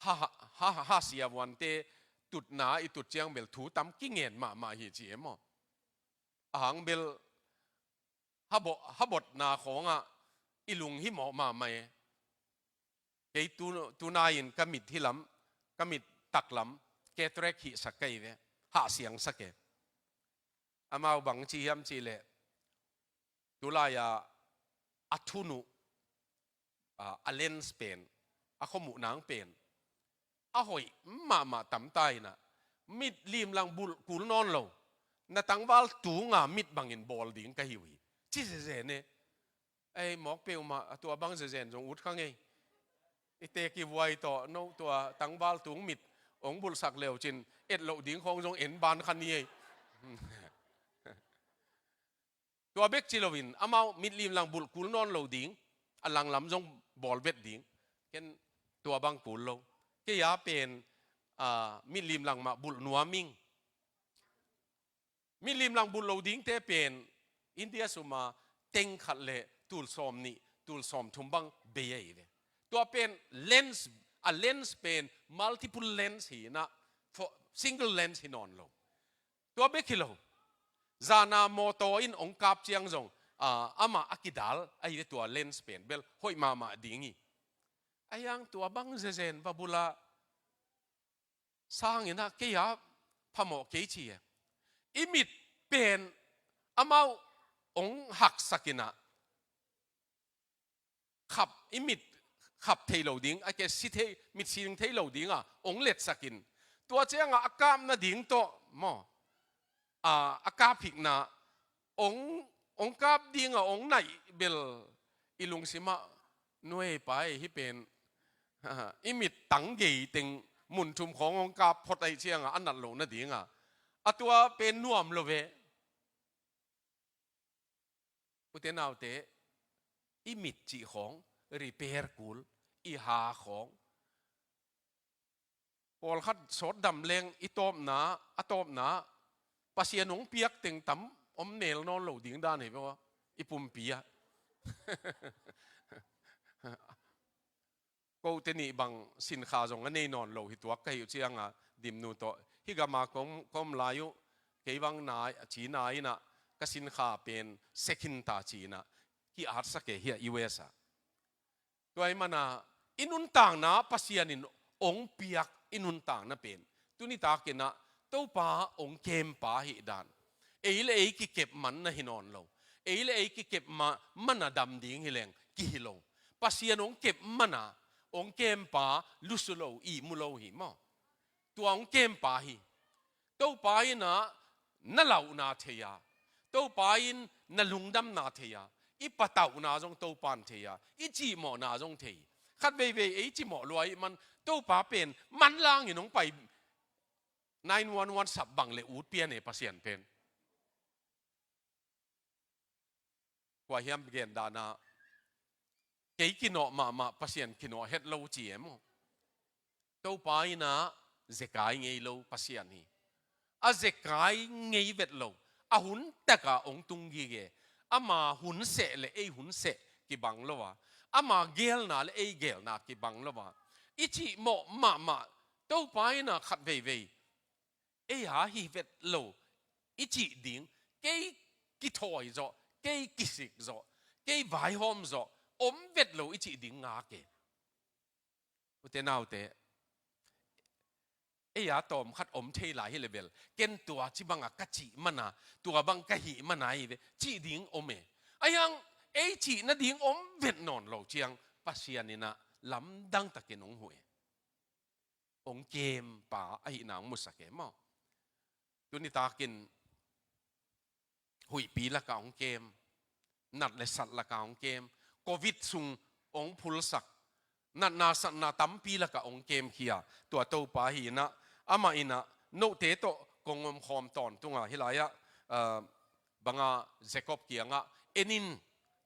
ha, ha, ha, ha siavuante tutna i tut ciang bel thu tam kingen mahmah hi ci e maw. A hang bel habot, habotna khawngah i lunghimawh mahmah e. Kei tu, tunai-in ka mit hi lam, ka mit taklam, cataract hihsak ka hi ve, hahsiangsak e. Amau bang ci hiam cih leh, tulai-a a thun uh, a, a lens pen, a khuamuh nang pen a hoih mahmah tamta in ah, mit limlang bulh kul nawn lo, na tangval tunga mit bangin bawl ding ka hi uh hi, ci zezen e. Ei, mawk peuhmah a tua bang zezen zong ut kha ngei. I teek i vuai tawh, no tua tangval tung mit hong bulhsak leucin, et loh ding khawng zong en ban kha ni ei. Tua bek ci loin amau mit limlang bulh kul nawn lo ding, a langlam zong bawl vet ding. Ken tua bang kul lo. Kei a pen, a, mit limlang mah bulh nuam ing. Mit limlang bulh lo dingte pen India suma teng khat le tul sawm nih, tul sawm thum bang bei ahi ve. Tua pen lens, a lens pen multiple lens hi in ah, fo-, single lens hi nawn lo. Tua bek hi lo. Zana mawtaw in hong kap ciang zong, a, amah a kidal ahi ve tua lens pen. Bel hoih mahmah ding hi. A hiang tua bang zezen va bulh a sang in ah kei a phamawh kei ci e. I mit pen amau hong haksak in ah, khap, i mit khap thei lo ding, a ke si thei, mit sing thei lo dinga hong letsak in, tua ciangah a kap nading tawh maw, a, a kap hikna hong, hong kap dinga hong naih bel i lungsimah, nuai pai, hih pen i mit tang gei teng mun thum khawng hong kap phot ahih ciangah a nat loh nadinga, a tua pen nuam lo ve. Ute naute, i mit cih khawng repair kul, i ha khawng. Pawlkhat sawt dam leng i tawpna, a tawpna, Pasian hong piak teng tam om nel nawn lo ding dan hi maw, i pumpi ah. Kote nih bang sinkha zong a nei nawn lo hi tuak ka hi uh cianga, Dimnu tawh hih gama ka om, ka om lai uh, kei bang na, ci na in ah, ka sinkha pen sek hi ta ci in ah, ki-atsak e hih a U S ah. Tua ahih mana i nuntakna Pasian in hong piak i nuntakna pen, tuni takin ah Topa hong kempa ahih dan, ei le ei kikep man na hi nawn lo. Ei le ei kikep ma, man a dam ding hi leng kihi lo. Pasian hong kep man a, hong kempa, lusu lo, ihmu lo hi maw. Tua hong kempa hi. Topa in ah na lauhna thei a, Topa in na lungdamna thei a, i patauhna zong Topa in thei a, i cihmawhna zong thei. Khat veivei ei cihmawh lua ahih man, Topa pen manlang in hong pai, nine one one sap bang le ut pian e Pasian pen. Kua hiam gen dan ah, kei kinawh mahmah Pasian kinawh het lo ci e maw. Topa in ah zekai ngei lo Pasian hi. A zekai ngei vet lo. A hun takah hong tung gige. Ama hun seh le ei hun seh kibang lo a, ama gelna le ei gelna kibang lo a, i cihmawh mahmah Topa in ah khat veivei ei a hi vet lo i cih ding, kei kithawi zawh, kei kisik zawh, kei vaihawm zawh om vet lo i cih ding ngak e. Ute naute, ei a tawm khat om thei lai hi le bel, ken tua ci banga ka cih mana, tua bang ka hih mana hi ve, cih ding om e. Ahi hang ei cih nading om vet nawn lo ciang Pasian in ah lamdang takin hong huh e. Hong kempa ahihna hong musak e maw? Tuni takin huihpi lakah hong kem, nat le sat lakah hong kem, covid sung hong phulsak, natna satna tampi lakah hong kemkhia tua Topa hi in ah, amah in ah note tawh kong omkhawm tawntung a, hih lai-ah, ah, banga Jacob kiangah, en in,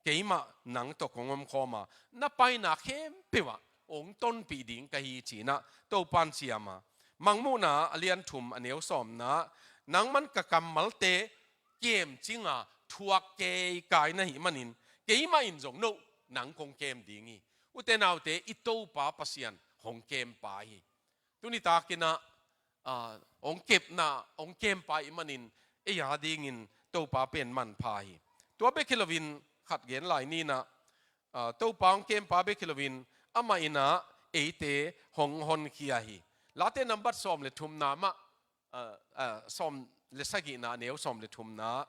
keimah nang tawh kong omkhawm a, na paina khempeuh ah hong tonpih ding ka hi, ci in ah Topa in ciam a. Mangmuhna a lian thum a neu sawmna, nangman ka kammalte kemcing a thuak keikai na hih manin, keimah in zong no nang kong kem ding hi. Ute naute, i Topa Pasian hong kempa hi. Tuni takin ah, ah, hong kepna, hong kempa ahih manin ei a dingin Topa pen manpha hi. Tua bek hi loin khat gen lai ni in ah, ah, Topa hong kempa bek hi loin amah in ah eite hong honkhia hi. Late nambat sawm le thumna mah, ah, ah, sawm le sagihna a neu sawm le thumna,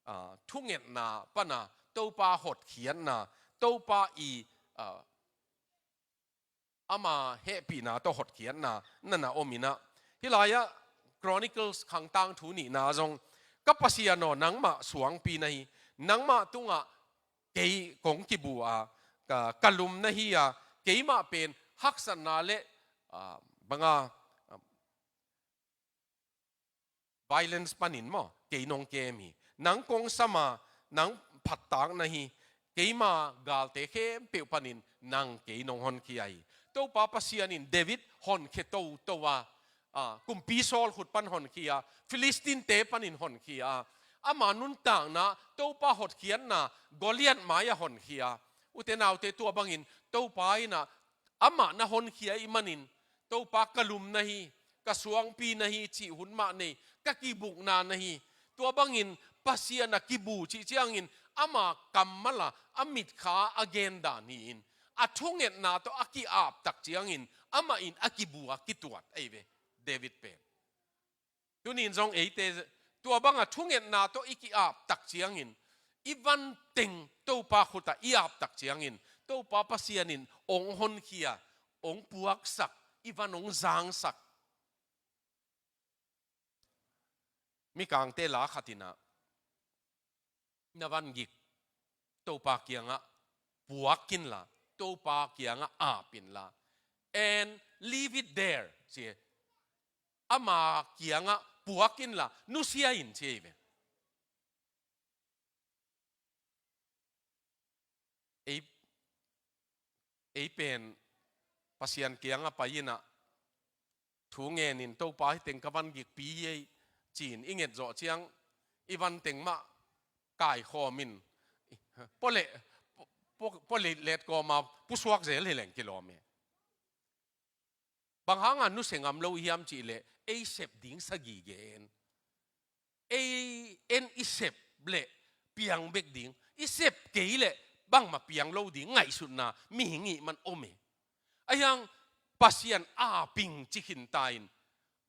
ah, thungetna pana Topa hotkhiatna, Topa i, ah, ama hehpihna tawh hotkhiatna na na om in ah, hih lai-ah Chronicles Khangtangthu nihna zong, ka Pasian aw, nangmah suangpi na hi, nangmah tungah kei kong kibu a, ka, ka lum na hi a, keimah pen haksatna le, ah, banga, ah, violence panin maw, kei nong kem hi. Nang kong sam a, nang phattak na hi. Keima galte khempeuh panin nang kei nong honkhia hi. Topa Pasian in David honkhia toto a, ah, kumpi Saul khut pan honkhia, Philistine-te panin honkhia, ama nuntakna, Topa hotkhiatna, Goliath mai-ah honkhia. Ute naute, tua bangin Topa in ah amah na honkhia ahih manin, Topa ka lum na hi, ka suangpi na hi cih hun mah nei, ka kibukna na hi. Tua bangin Pasian a kibu cih ciangin ama kammal a, a mitkha a gendan hi-in, a thungetna tawh a ki-aptak ciangin amah in a kibu a kituat ahi ve, David pen. Tunin zong eite tua banga thungetna tawh i ki-aptak ciangin, i vanteng Topa khutah i aptak ciangin, Topa Pasian in hong honkhia, hong puaksak, i van hong zangsak. Mikangte la khat in ah, na vangik Topa kiangah puak inla, Topa kiangah ap inla, and leave it there, ci. Ama kiangah puak inla, nusia in, ci hi ve. Ei, ei pen Pasian kiangah pai in ah, thu ngenin, Topa, hih teng ka vangikpi hi ei, ci-in i nget zawh ciang, i vanteng mah kaikhawmin, pua le, pua, pua le let kawma pusuak zel hi leng kilawm e. Bang hanga nusia ngam lo hiam cih leh, ei sep ding sagih gen. Ei en i sep leh piang bek ding, i sep kei leh bangmah piang lo ding ngaihsutna mihing ihih man om e. Ahi hang Pasian a ping ci khinta in,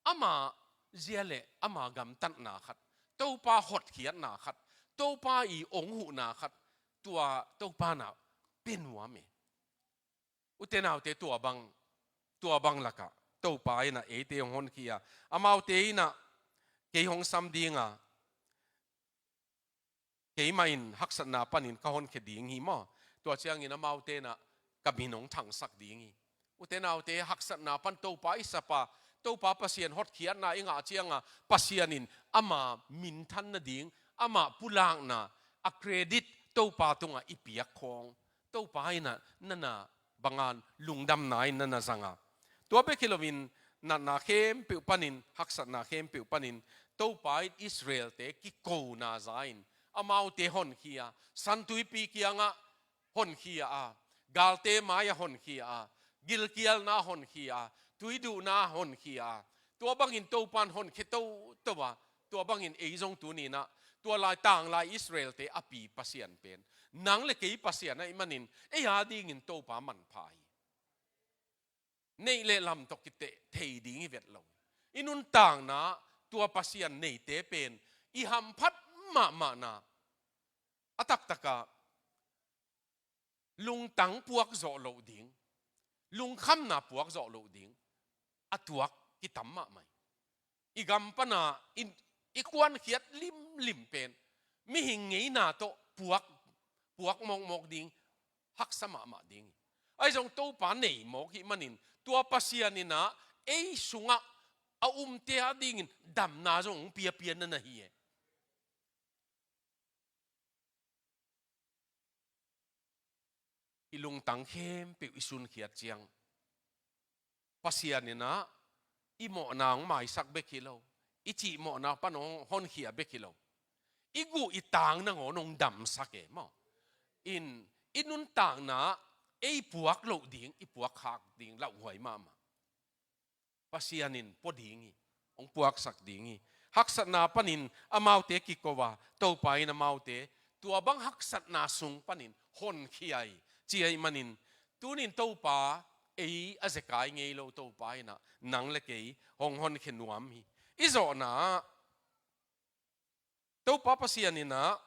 ama zia leh ama gamtatna khat, Topa hotkhiatna khat, Topa i hong huhna khat, tua Topa in ah pia nuam e. Ute naute, tua bang, tua bang lakah Topa in ah eite hong honkhia, amaute in ah kei hong sam ding a, keimah in haksatna panin ka honkhia ding hi maw? Tua ciangin amaute in ah ka min hong thangsak ding hi. Ute naute, haksatna pan Topa i sap a, Topa Pasian hotkhiatna i ngah cianga, Pasian in ama minthan nading, ama pulakna, a credit Topa tungah i piak khawng, Topa in ah na na bangan lungdamna in na na zang a. Tua bek hi loin natna khempeuh panin, haksatna khempeuh panin, Topa in Israel-te kikona za-in amaute honkhia, Santuipi kiangah honkhia a, galte mai-ah honkhia a, gilkialna honkhia a, tuiduhna honkhia a, tua bangin Topa in honkhia toto a, tua bangin ei zong tuni in ah, tua lai tanglai Israel-te a pi Pasian pen nang le kei Pasian ahih manin, ei a dingin Topa manpha hi. Neih le lam tawh kiteh thei ding hi vet lo. I nuntakna tua Pasian neite pen i hamphat mahmahna, a taktakah lungtang puak zawh loh ding, lungkhamna puak zawh loh ding a tuak kitam mahmah hi. I gam pana i, i kuankhiat limlim pen mihing ngeina tawh puak, puak mawkmawk ding, haksa mahmah ding hi. Ahi zong Topa nei mawk hih manin tua Pasian in ah ei sungah a umte adingin damna zong hong piapia na na hi e. I lungtang khempeuh i sunkhiat ciang Pasian in ah i mawhna hong maisak bek hi lo, i cihmawhna pan hong honkhia bek hi lo, i guh i tang nangawn hong damsak e maw. In i nuntakna ei puak loh ding, i puak khak ding lauhuai mahmah. Pasian in pua ding hi, hong puaksak ding hi. Haksatna panin amaute kiko a, Topa in amaute tua bang haksatna sung panin honkhia hi, ci ahih manin tunin Topa ei a zekai ngei lo Topa in ah nang le kei hong honkhia nuam hi. I zawhna ah Topa Pasian in ah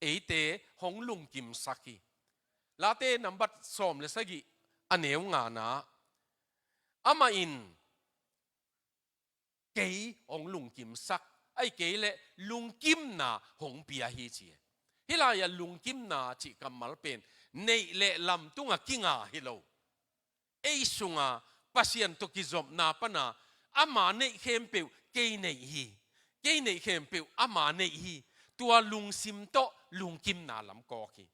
eite hong lungkimsak hi. Late nambat sawm le sagih a neu ngana ah, amah in kei hong lungkimsak, ahih kei leh lungkimna hong pia hi ci e. Hih lai-ah lungkimna cih kammal pen neih le lam tungah kinga hi lo. Ei sunga Pasian tawh kizopna pana ama neih khempeuh kei neih hi, kei neih khempeuh ama neih hi. Tua lungsim tawh lungkimna lam kawk hi.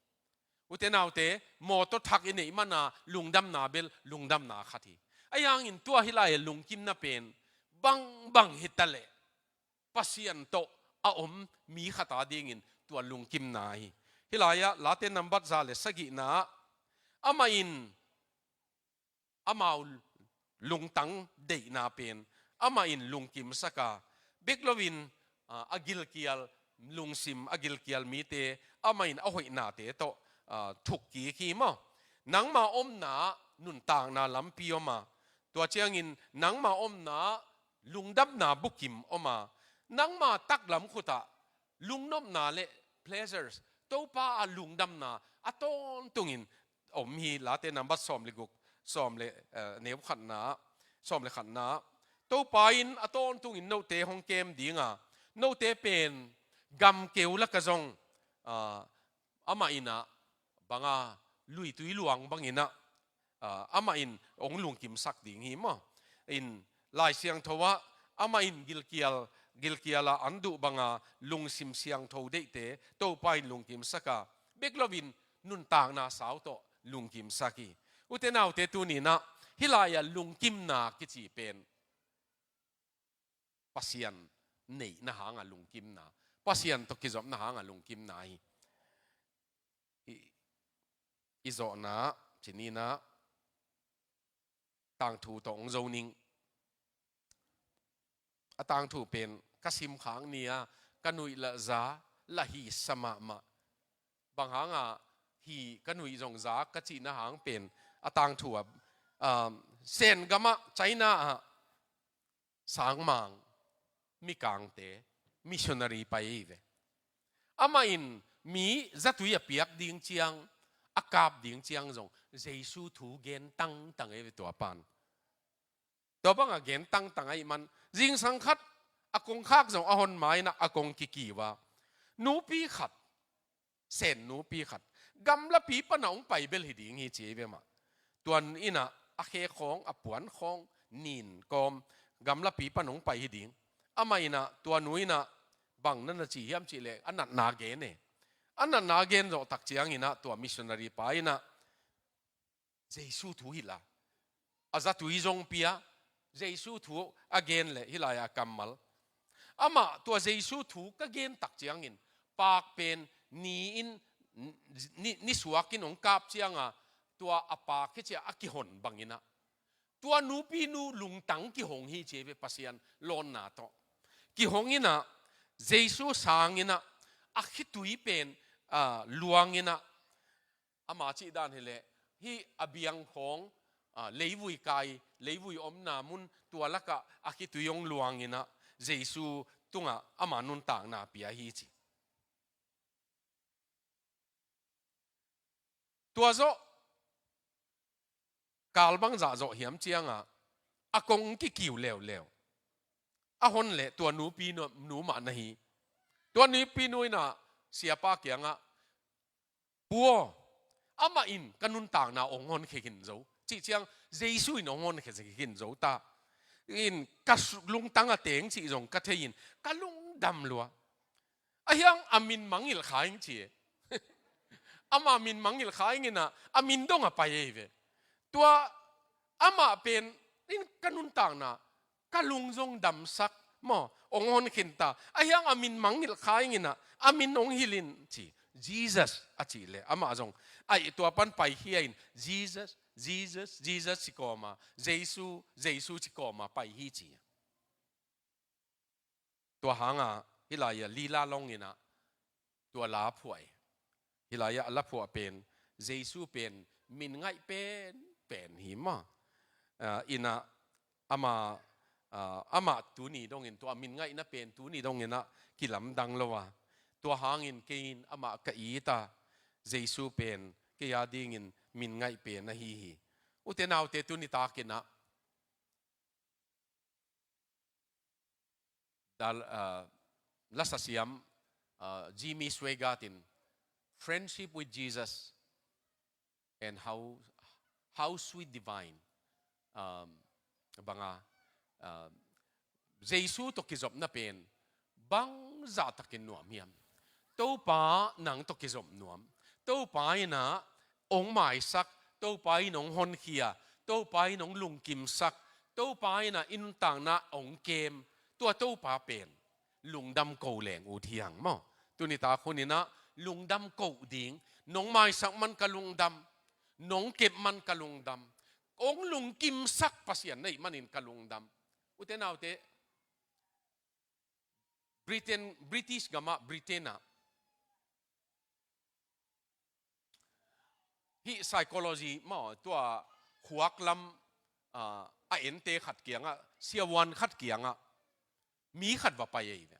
Ute naute, mawtaw thak i neih mana lungdamna bel lungdamna khat hi. Ahi hangin tua hih lai-ah lungkimna pen bangbang hi ta leh Pasian tawh a om mi khat adingin tua lungkimna hi. Hih lai-ah Late nambat za le sagihna ah amah in amau lungtang deihna pen amah in lungkimsak a, bek loin, ah, a gilkial lungsim, a gilkial mite amah in a hoihnate tawh, ah, thukkik hi maw. Nangma omna ah nuntakna lampi om a, tua ciangin nangma omna ah lungdamna bukim om a, nangma taklam khutah lungnopna le pleasures, Topa a lungdamna a tawntungin om hi. Late nambat sawm le guk, sawm le, eh, neu khatna, sawm le khatna. Topa in a tawntungin note hong kem ding a, note pen gamkeu lakah zong, ah, amah in ah banga luitui luang bangin ah, ah, amah in hong lungkimsak ding hi maw. In Lai Siangtho ah amah in gilkial, gilkial a an duh banga lungsim siangtho deihte Topa in lungkimsak a, bek loin nuntakna sau tawh lungkimsak hi. Ute naute, tuni-in ah hih lai-ah lungkimna kici pen Pasian neihna hanga lungkimna, Pasian tawh kizopna hanga lungkimna hi. I, i zawhna, ci-in ah tangthu tawh hong zo ning. A tangthu pen ka sim khak ni-a ka nuih lah za lah hi sa mahmah. Bang hanga hi ka nuih zong za ka cihna hang pen a tangthu ah, um, Sen gam ah, China ah sangmang, mikangte, missionary pai hi ve. Amah in mi zatui a piak ding ciang, a kap ding ciang zong Jesu thu gen tangtang hi ve tua pan. Tua banga gen tangtang ahih man, zingsang khat a kongkhak zong a hon ma-in ah a kong kikiu a, nupi khat, Sen nupi khat, gamlapi pana hong pai bel hi ding hi ci hi ve mah. Tua in ah a khe khawng, a puan khawng nin kawm, gamlapi pana hong pai hi ding. Amah in ah, tua nu in ah bang na na ci hiam cih leh a natna gen e. A natna gen zawh tak ciangin ah tua missionary pa in ah Jesu thu hilh a, a zatui zong pia, Jesu thu a gen leh hih lai-ah kammal. Amah tua Jesu thu ka gen tak ciangin, paak pen ni-in, ni, nisuakin hong kap cianga, tua a paak hi ciah a kihon bangin ah, tua nupinu lungtang kihong hi ci hi ve, Pasian lawnna tawh. Kihong in ah, Jesu sangin ah, a khitui pen, ah, luangin ah, ama cih dan hileh, hih a biang khawng, ah, leivui kai, leivui omna mun tua lakah a khitui hong luanginah Jesu tungah ama nuntakna pia hi ci. Tua zawh kal bangzah zawh hiam ciangah a kong kikiu leuleu. A hon leh tua nupi nu, nu mah na hi. Tua nupi nu inah siapa kiangah, "Pu aw, amah in ka nuntakna hong honkhia khin zo," cih ciang, "Jesu in hong honkhia khin zo ta. In ka su-, lungtang a teng cih zong ka thei in ka lungdam lua. Ahiang a min mangngilh kha ing," ci e. Ama min mangngilh kha ing inah a min dong a pai ei ve. Tua amah pen in ka nuntakna, ka lung zong damsak maw, hong honkhin ta. Ahiang a min mangngilh kha ing inah a min hong hilh in ci. "Jesus," a cih leh amah zong, ai, tua pan paikhia in, "Jesus, Jesus, Jesus," ci kawma, "Jesu, Jesu," ci kawma pai hi ci. Tua hangah hih lai-ah lila long inah tua la phuah hi. Hih lai-ah a la phuah pen Jesu pen min ngaih pen pen hi maw. Ah, inah ama, ah, amah tuni dongin tua min ngaihna pen tuni donginah kilamdang lo a. Tua hangin kei in amah ka it a, Jesu pen kei a dingin min ngaih pen ahi hi. Ute naute, tuni takinah Dal-, ah, lasasiam, ah, Jimmy Swaggart in Friendship with Jesus and How, How Sweet Divine, um, banga, um, Jesu tawh kizopna pen bangzah takin nuam hiam? Topa nang tawh kizop nuam. Topa inah hong maisak, Topa in hong honkhia, Topa in hong lungkimsak, Topa inah i nuntakna hong kem. Tua Topa pen lungdam ko leng ut hi hang maw. Tuni tak huninah lungdam ko ding. Nong maisak man ka lungdam, nong kep man ka lungdam, hong lungkimsak Pasian na hih manin ka lungdam. Ute naute, Britain, British gamah, Britain ah, hih psychology maw, tua khuak lam, ah, a ente khat kiangah, siavuan khat kiangah mi khat va pai ei ve.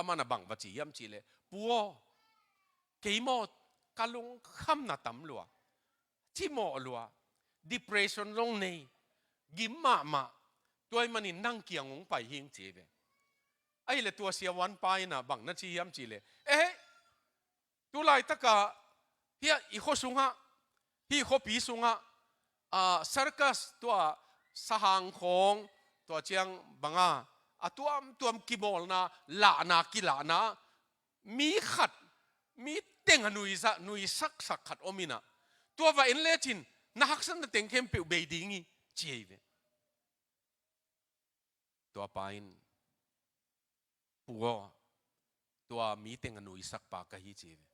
Aman a bang va ci hiam cihleh, "Pu aw, kei maw ka lungkhamna tam lua, cimawh lua, depression zong nei, gim mahmah, tua ahih manin nang kiang hong pai hing," ci ve. Ahih leh tua siavuanpa inah bang na ci hiam cihleh, "Eh, tu laitakah hih i khua sungah, hih khuapi sungah, ah, circus, tua sahang khawng, tua ciang banga a tuamtuam kimawlna, lahna, kilahna, mi khat, mi teng a nuisa, nuisaksak khat om inah, tua va en lecin na haksatna teng khempeuh bei ding hi," ci ei ve. Tua pa in, "Pu aw, tua mi teng a nuisakpa ka hi," ci ve.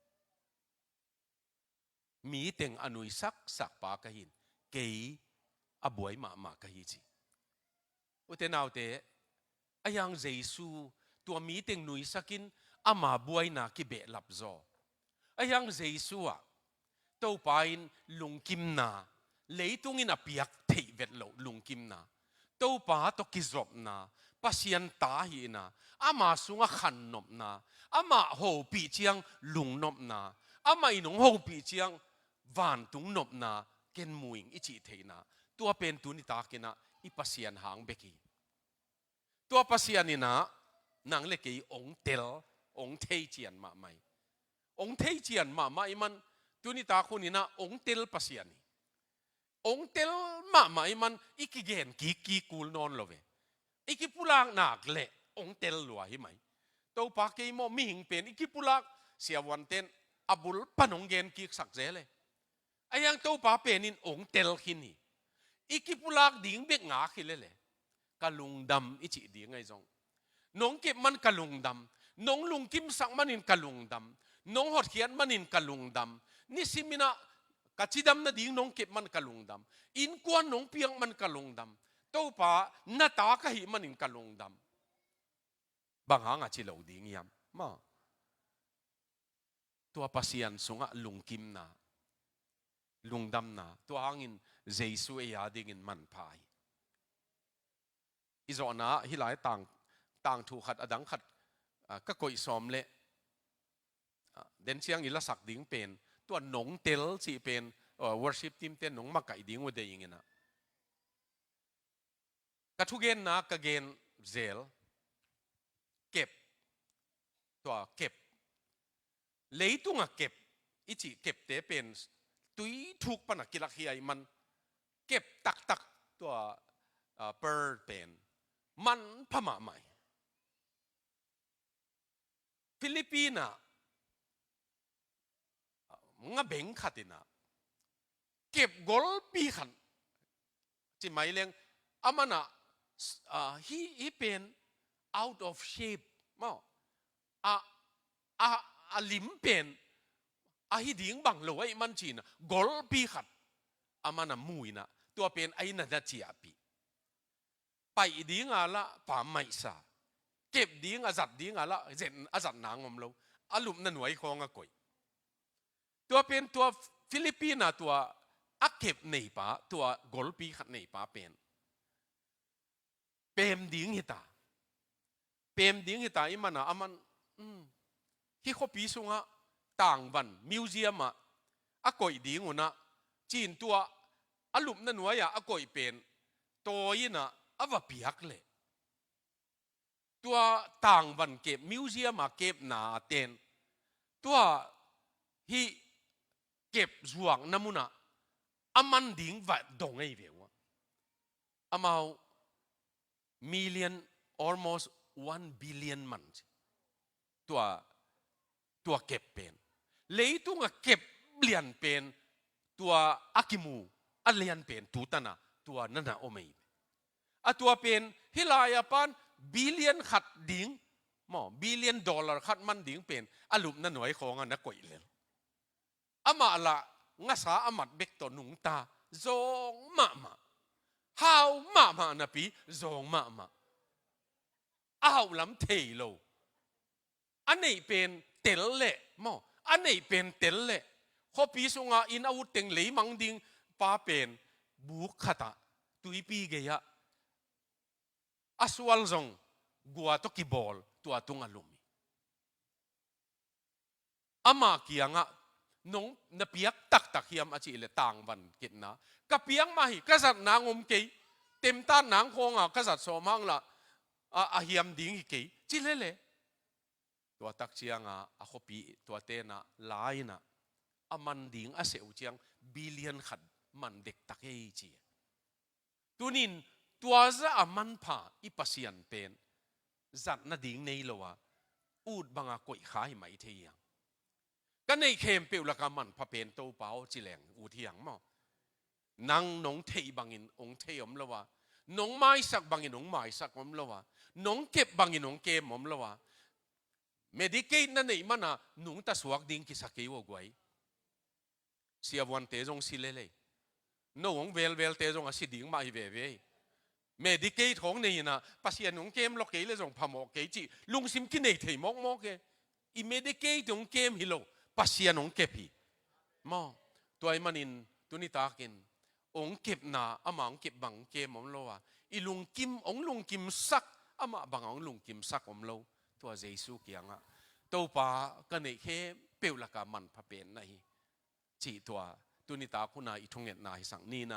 "Mi teng a nuisaksak pa ka hi in, kei a buai mahmah ka hi," ci. Ute naute, ahiang Jesu tua mi teng nuisakin ama buaina kibehlap zaw. Ahiang Jesu ah Topa in lungkimna, leitungin a piak theih vet loh lungkimna, Topa tawh kizopna, Pasian ta ahihna, ama sungah khannopna, amah hopih ciang lungnopna, amah in hong hopih ciang vantung nopna ken mu ing i cih theihna, tua pen tuni takinah i Pasian hang bek hi. Tua Pasian inah nang le kei hong tel, hong thei cian mahmah hi. Hong thei cian mahmah ahih man, tuni tak huninah hong tel Pasian hi. Hong tel mahmah ahih man i kigen kikkik kul nawn lo ve. I kipulak nak leh hong tel lua hi mai. Topa, kei maw mihing pen i kipulak, siavuanten a bul pan hong gen kiksak zel e. Ahiang Topa pen in hong tel khin hi. I kipulak ding bek ngak hi lele, ka lungdam i cih ding ahi zong, nong kep man ka lungdam, nong lungkimsak manin ka lungdam, nong hotkhiat manin ka lungdam, nisiminah ka cidam nading nong kep man ka lungdam, innkuan nong piak man ka lungdam, Topa, na ta ka hih manin ka lungdam. Bang hanga ci lo ding hiam maw? Tua Pasian sungah lungkimna, lungdamna. Tua hangin Jesu ei a dingin manpha hi. I zawhna hih lai tang, tangthu khat a dang khat, ah, ka koih sawm leh, ah, den ciang i lasak ding pen, tua nong tel cih pen, ah, worship team ten nong makaih ding uh deih ing inah. Ka thugenna ka gen zel, kep, tua kep. Leitunga kep, i cih kepte pen tui thuk pana kilak hi ahih man kep taktak tua, ah, pearl pen manpha mahmah hi. Philippines ah, ah, nga beng khat inah kep golpi khat ci mai leng, aman ah, ah, hih, hih pen out of shape maw, a, a, a lim pen ahi ding bang lo ahih man ci-in ah golpi khat aman ah mu inah, tua pen a inn ah na ciahpih. Paih dinga lah pammaihsa, kep dinga, zat dinga lah zet, a zatna ngom lo, a lupna nuai khawng a koih. Tua pen tua Philippines ah tua a kep neipa, tua golpi khat neipa pen pem ding hita. Pem ding hita ahih man ah aman, um, hih khuapi sungah tangvan museum ah a koih ding un ah ci-in tua a lupna nuai-ah a koih pen tawi inah a va piak leh, tua tangvan kep, museum ah kepna ten tua hih kep zuakna munah a man ding va dong ei ve uh ah. Amau million, almost one billion man ci. Tua, tua kep pen, leitunga kep lian pen, tua a kimu a lian pen tu tan ah tua na na om ei. A tua pen hih lai-a pan billion khat ding maw, billion dollar khat man ding pen a lupna nuai khawng ah na koih lel. Amah lah ngasa a mat bek tawh nungta zawng mahmah, hau mahmah napi zawng mahmah, a hauh lam thei lo. A neih pen tel leh maw, a neih pen tel leh, khuapi sungah inn a ut teng leimang ding pa pen buk khatah tuipi gei-ah a sual zong gua tawh kibawl tua tungah lum hi. Amah kiangah, nong na piak taktak hiam a cih leh tangvan kepna ka piak mah hi, ka zat nang om kei, temtat nang khawnga ka zat sawm hang lah a, a hiam ding hi kei ci lele. Tua tak cianga a khuapi tuate nah la inah a man ding a seh uh ciang billion khat man dektak ei ci. Tunin tua zah a manpha i Pasian pen zat nading nei lo a, ut banga koih kha hi mai thei hiang. Ka neih khempeuh laka manpha pen Topa aw ci leng ut hiang maw? Nang nong theih bangin hong thei om lo a, nong maisak bangin hong maisak om lo a, nong kep bangin hong kem om lo a, Medicaid na neih mana nungta suak ding kisa kei uh a guai. Siavuante zong si lelei. No hong velvelte zong a si ding mah hi veve hi. Medicaid khawng nei inah Pasian hong kem lawk kei le zong phamawh kei cih lungsim kinei thei mawkmawk e. I Medicaid hong kem hi lo, Pasian hong kep hi. Maw, tua ahih manin tuni takin hong kepna, ama hong kep bang hong kem om lo a, i lungkim, hong lungkimsak, amah banga hong lungkimsak om lo. Tua Jesu kiangah, Topa, ka neih khempeuh laka manpha pen na hi, cih tua tuni tak huna i thungetna hisak ni nah.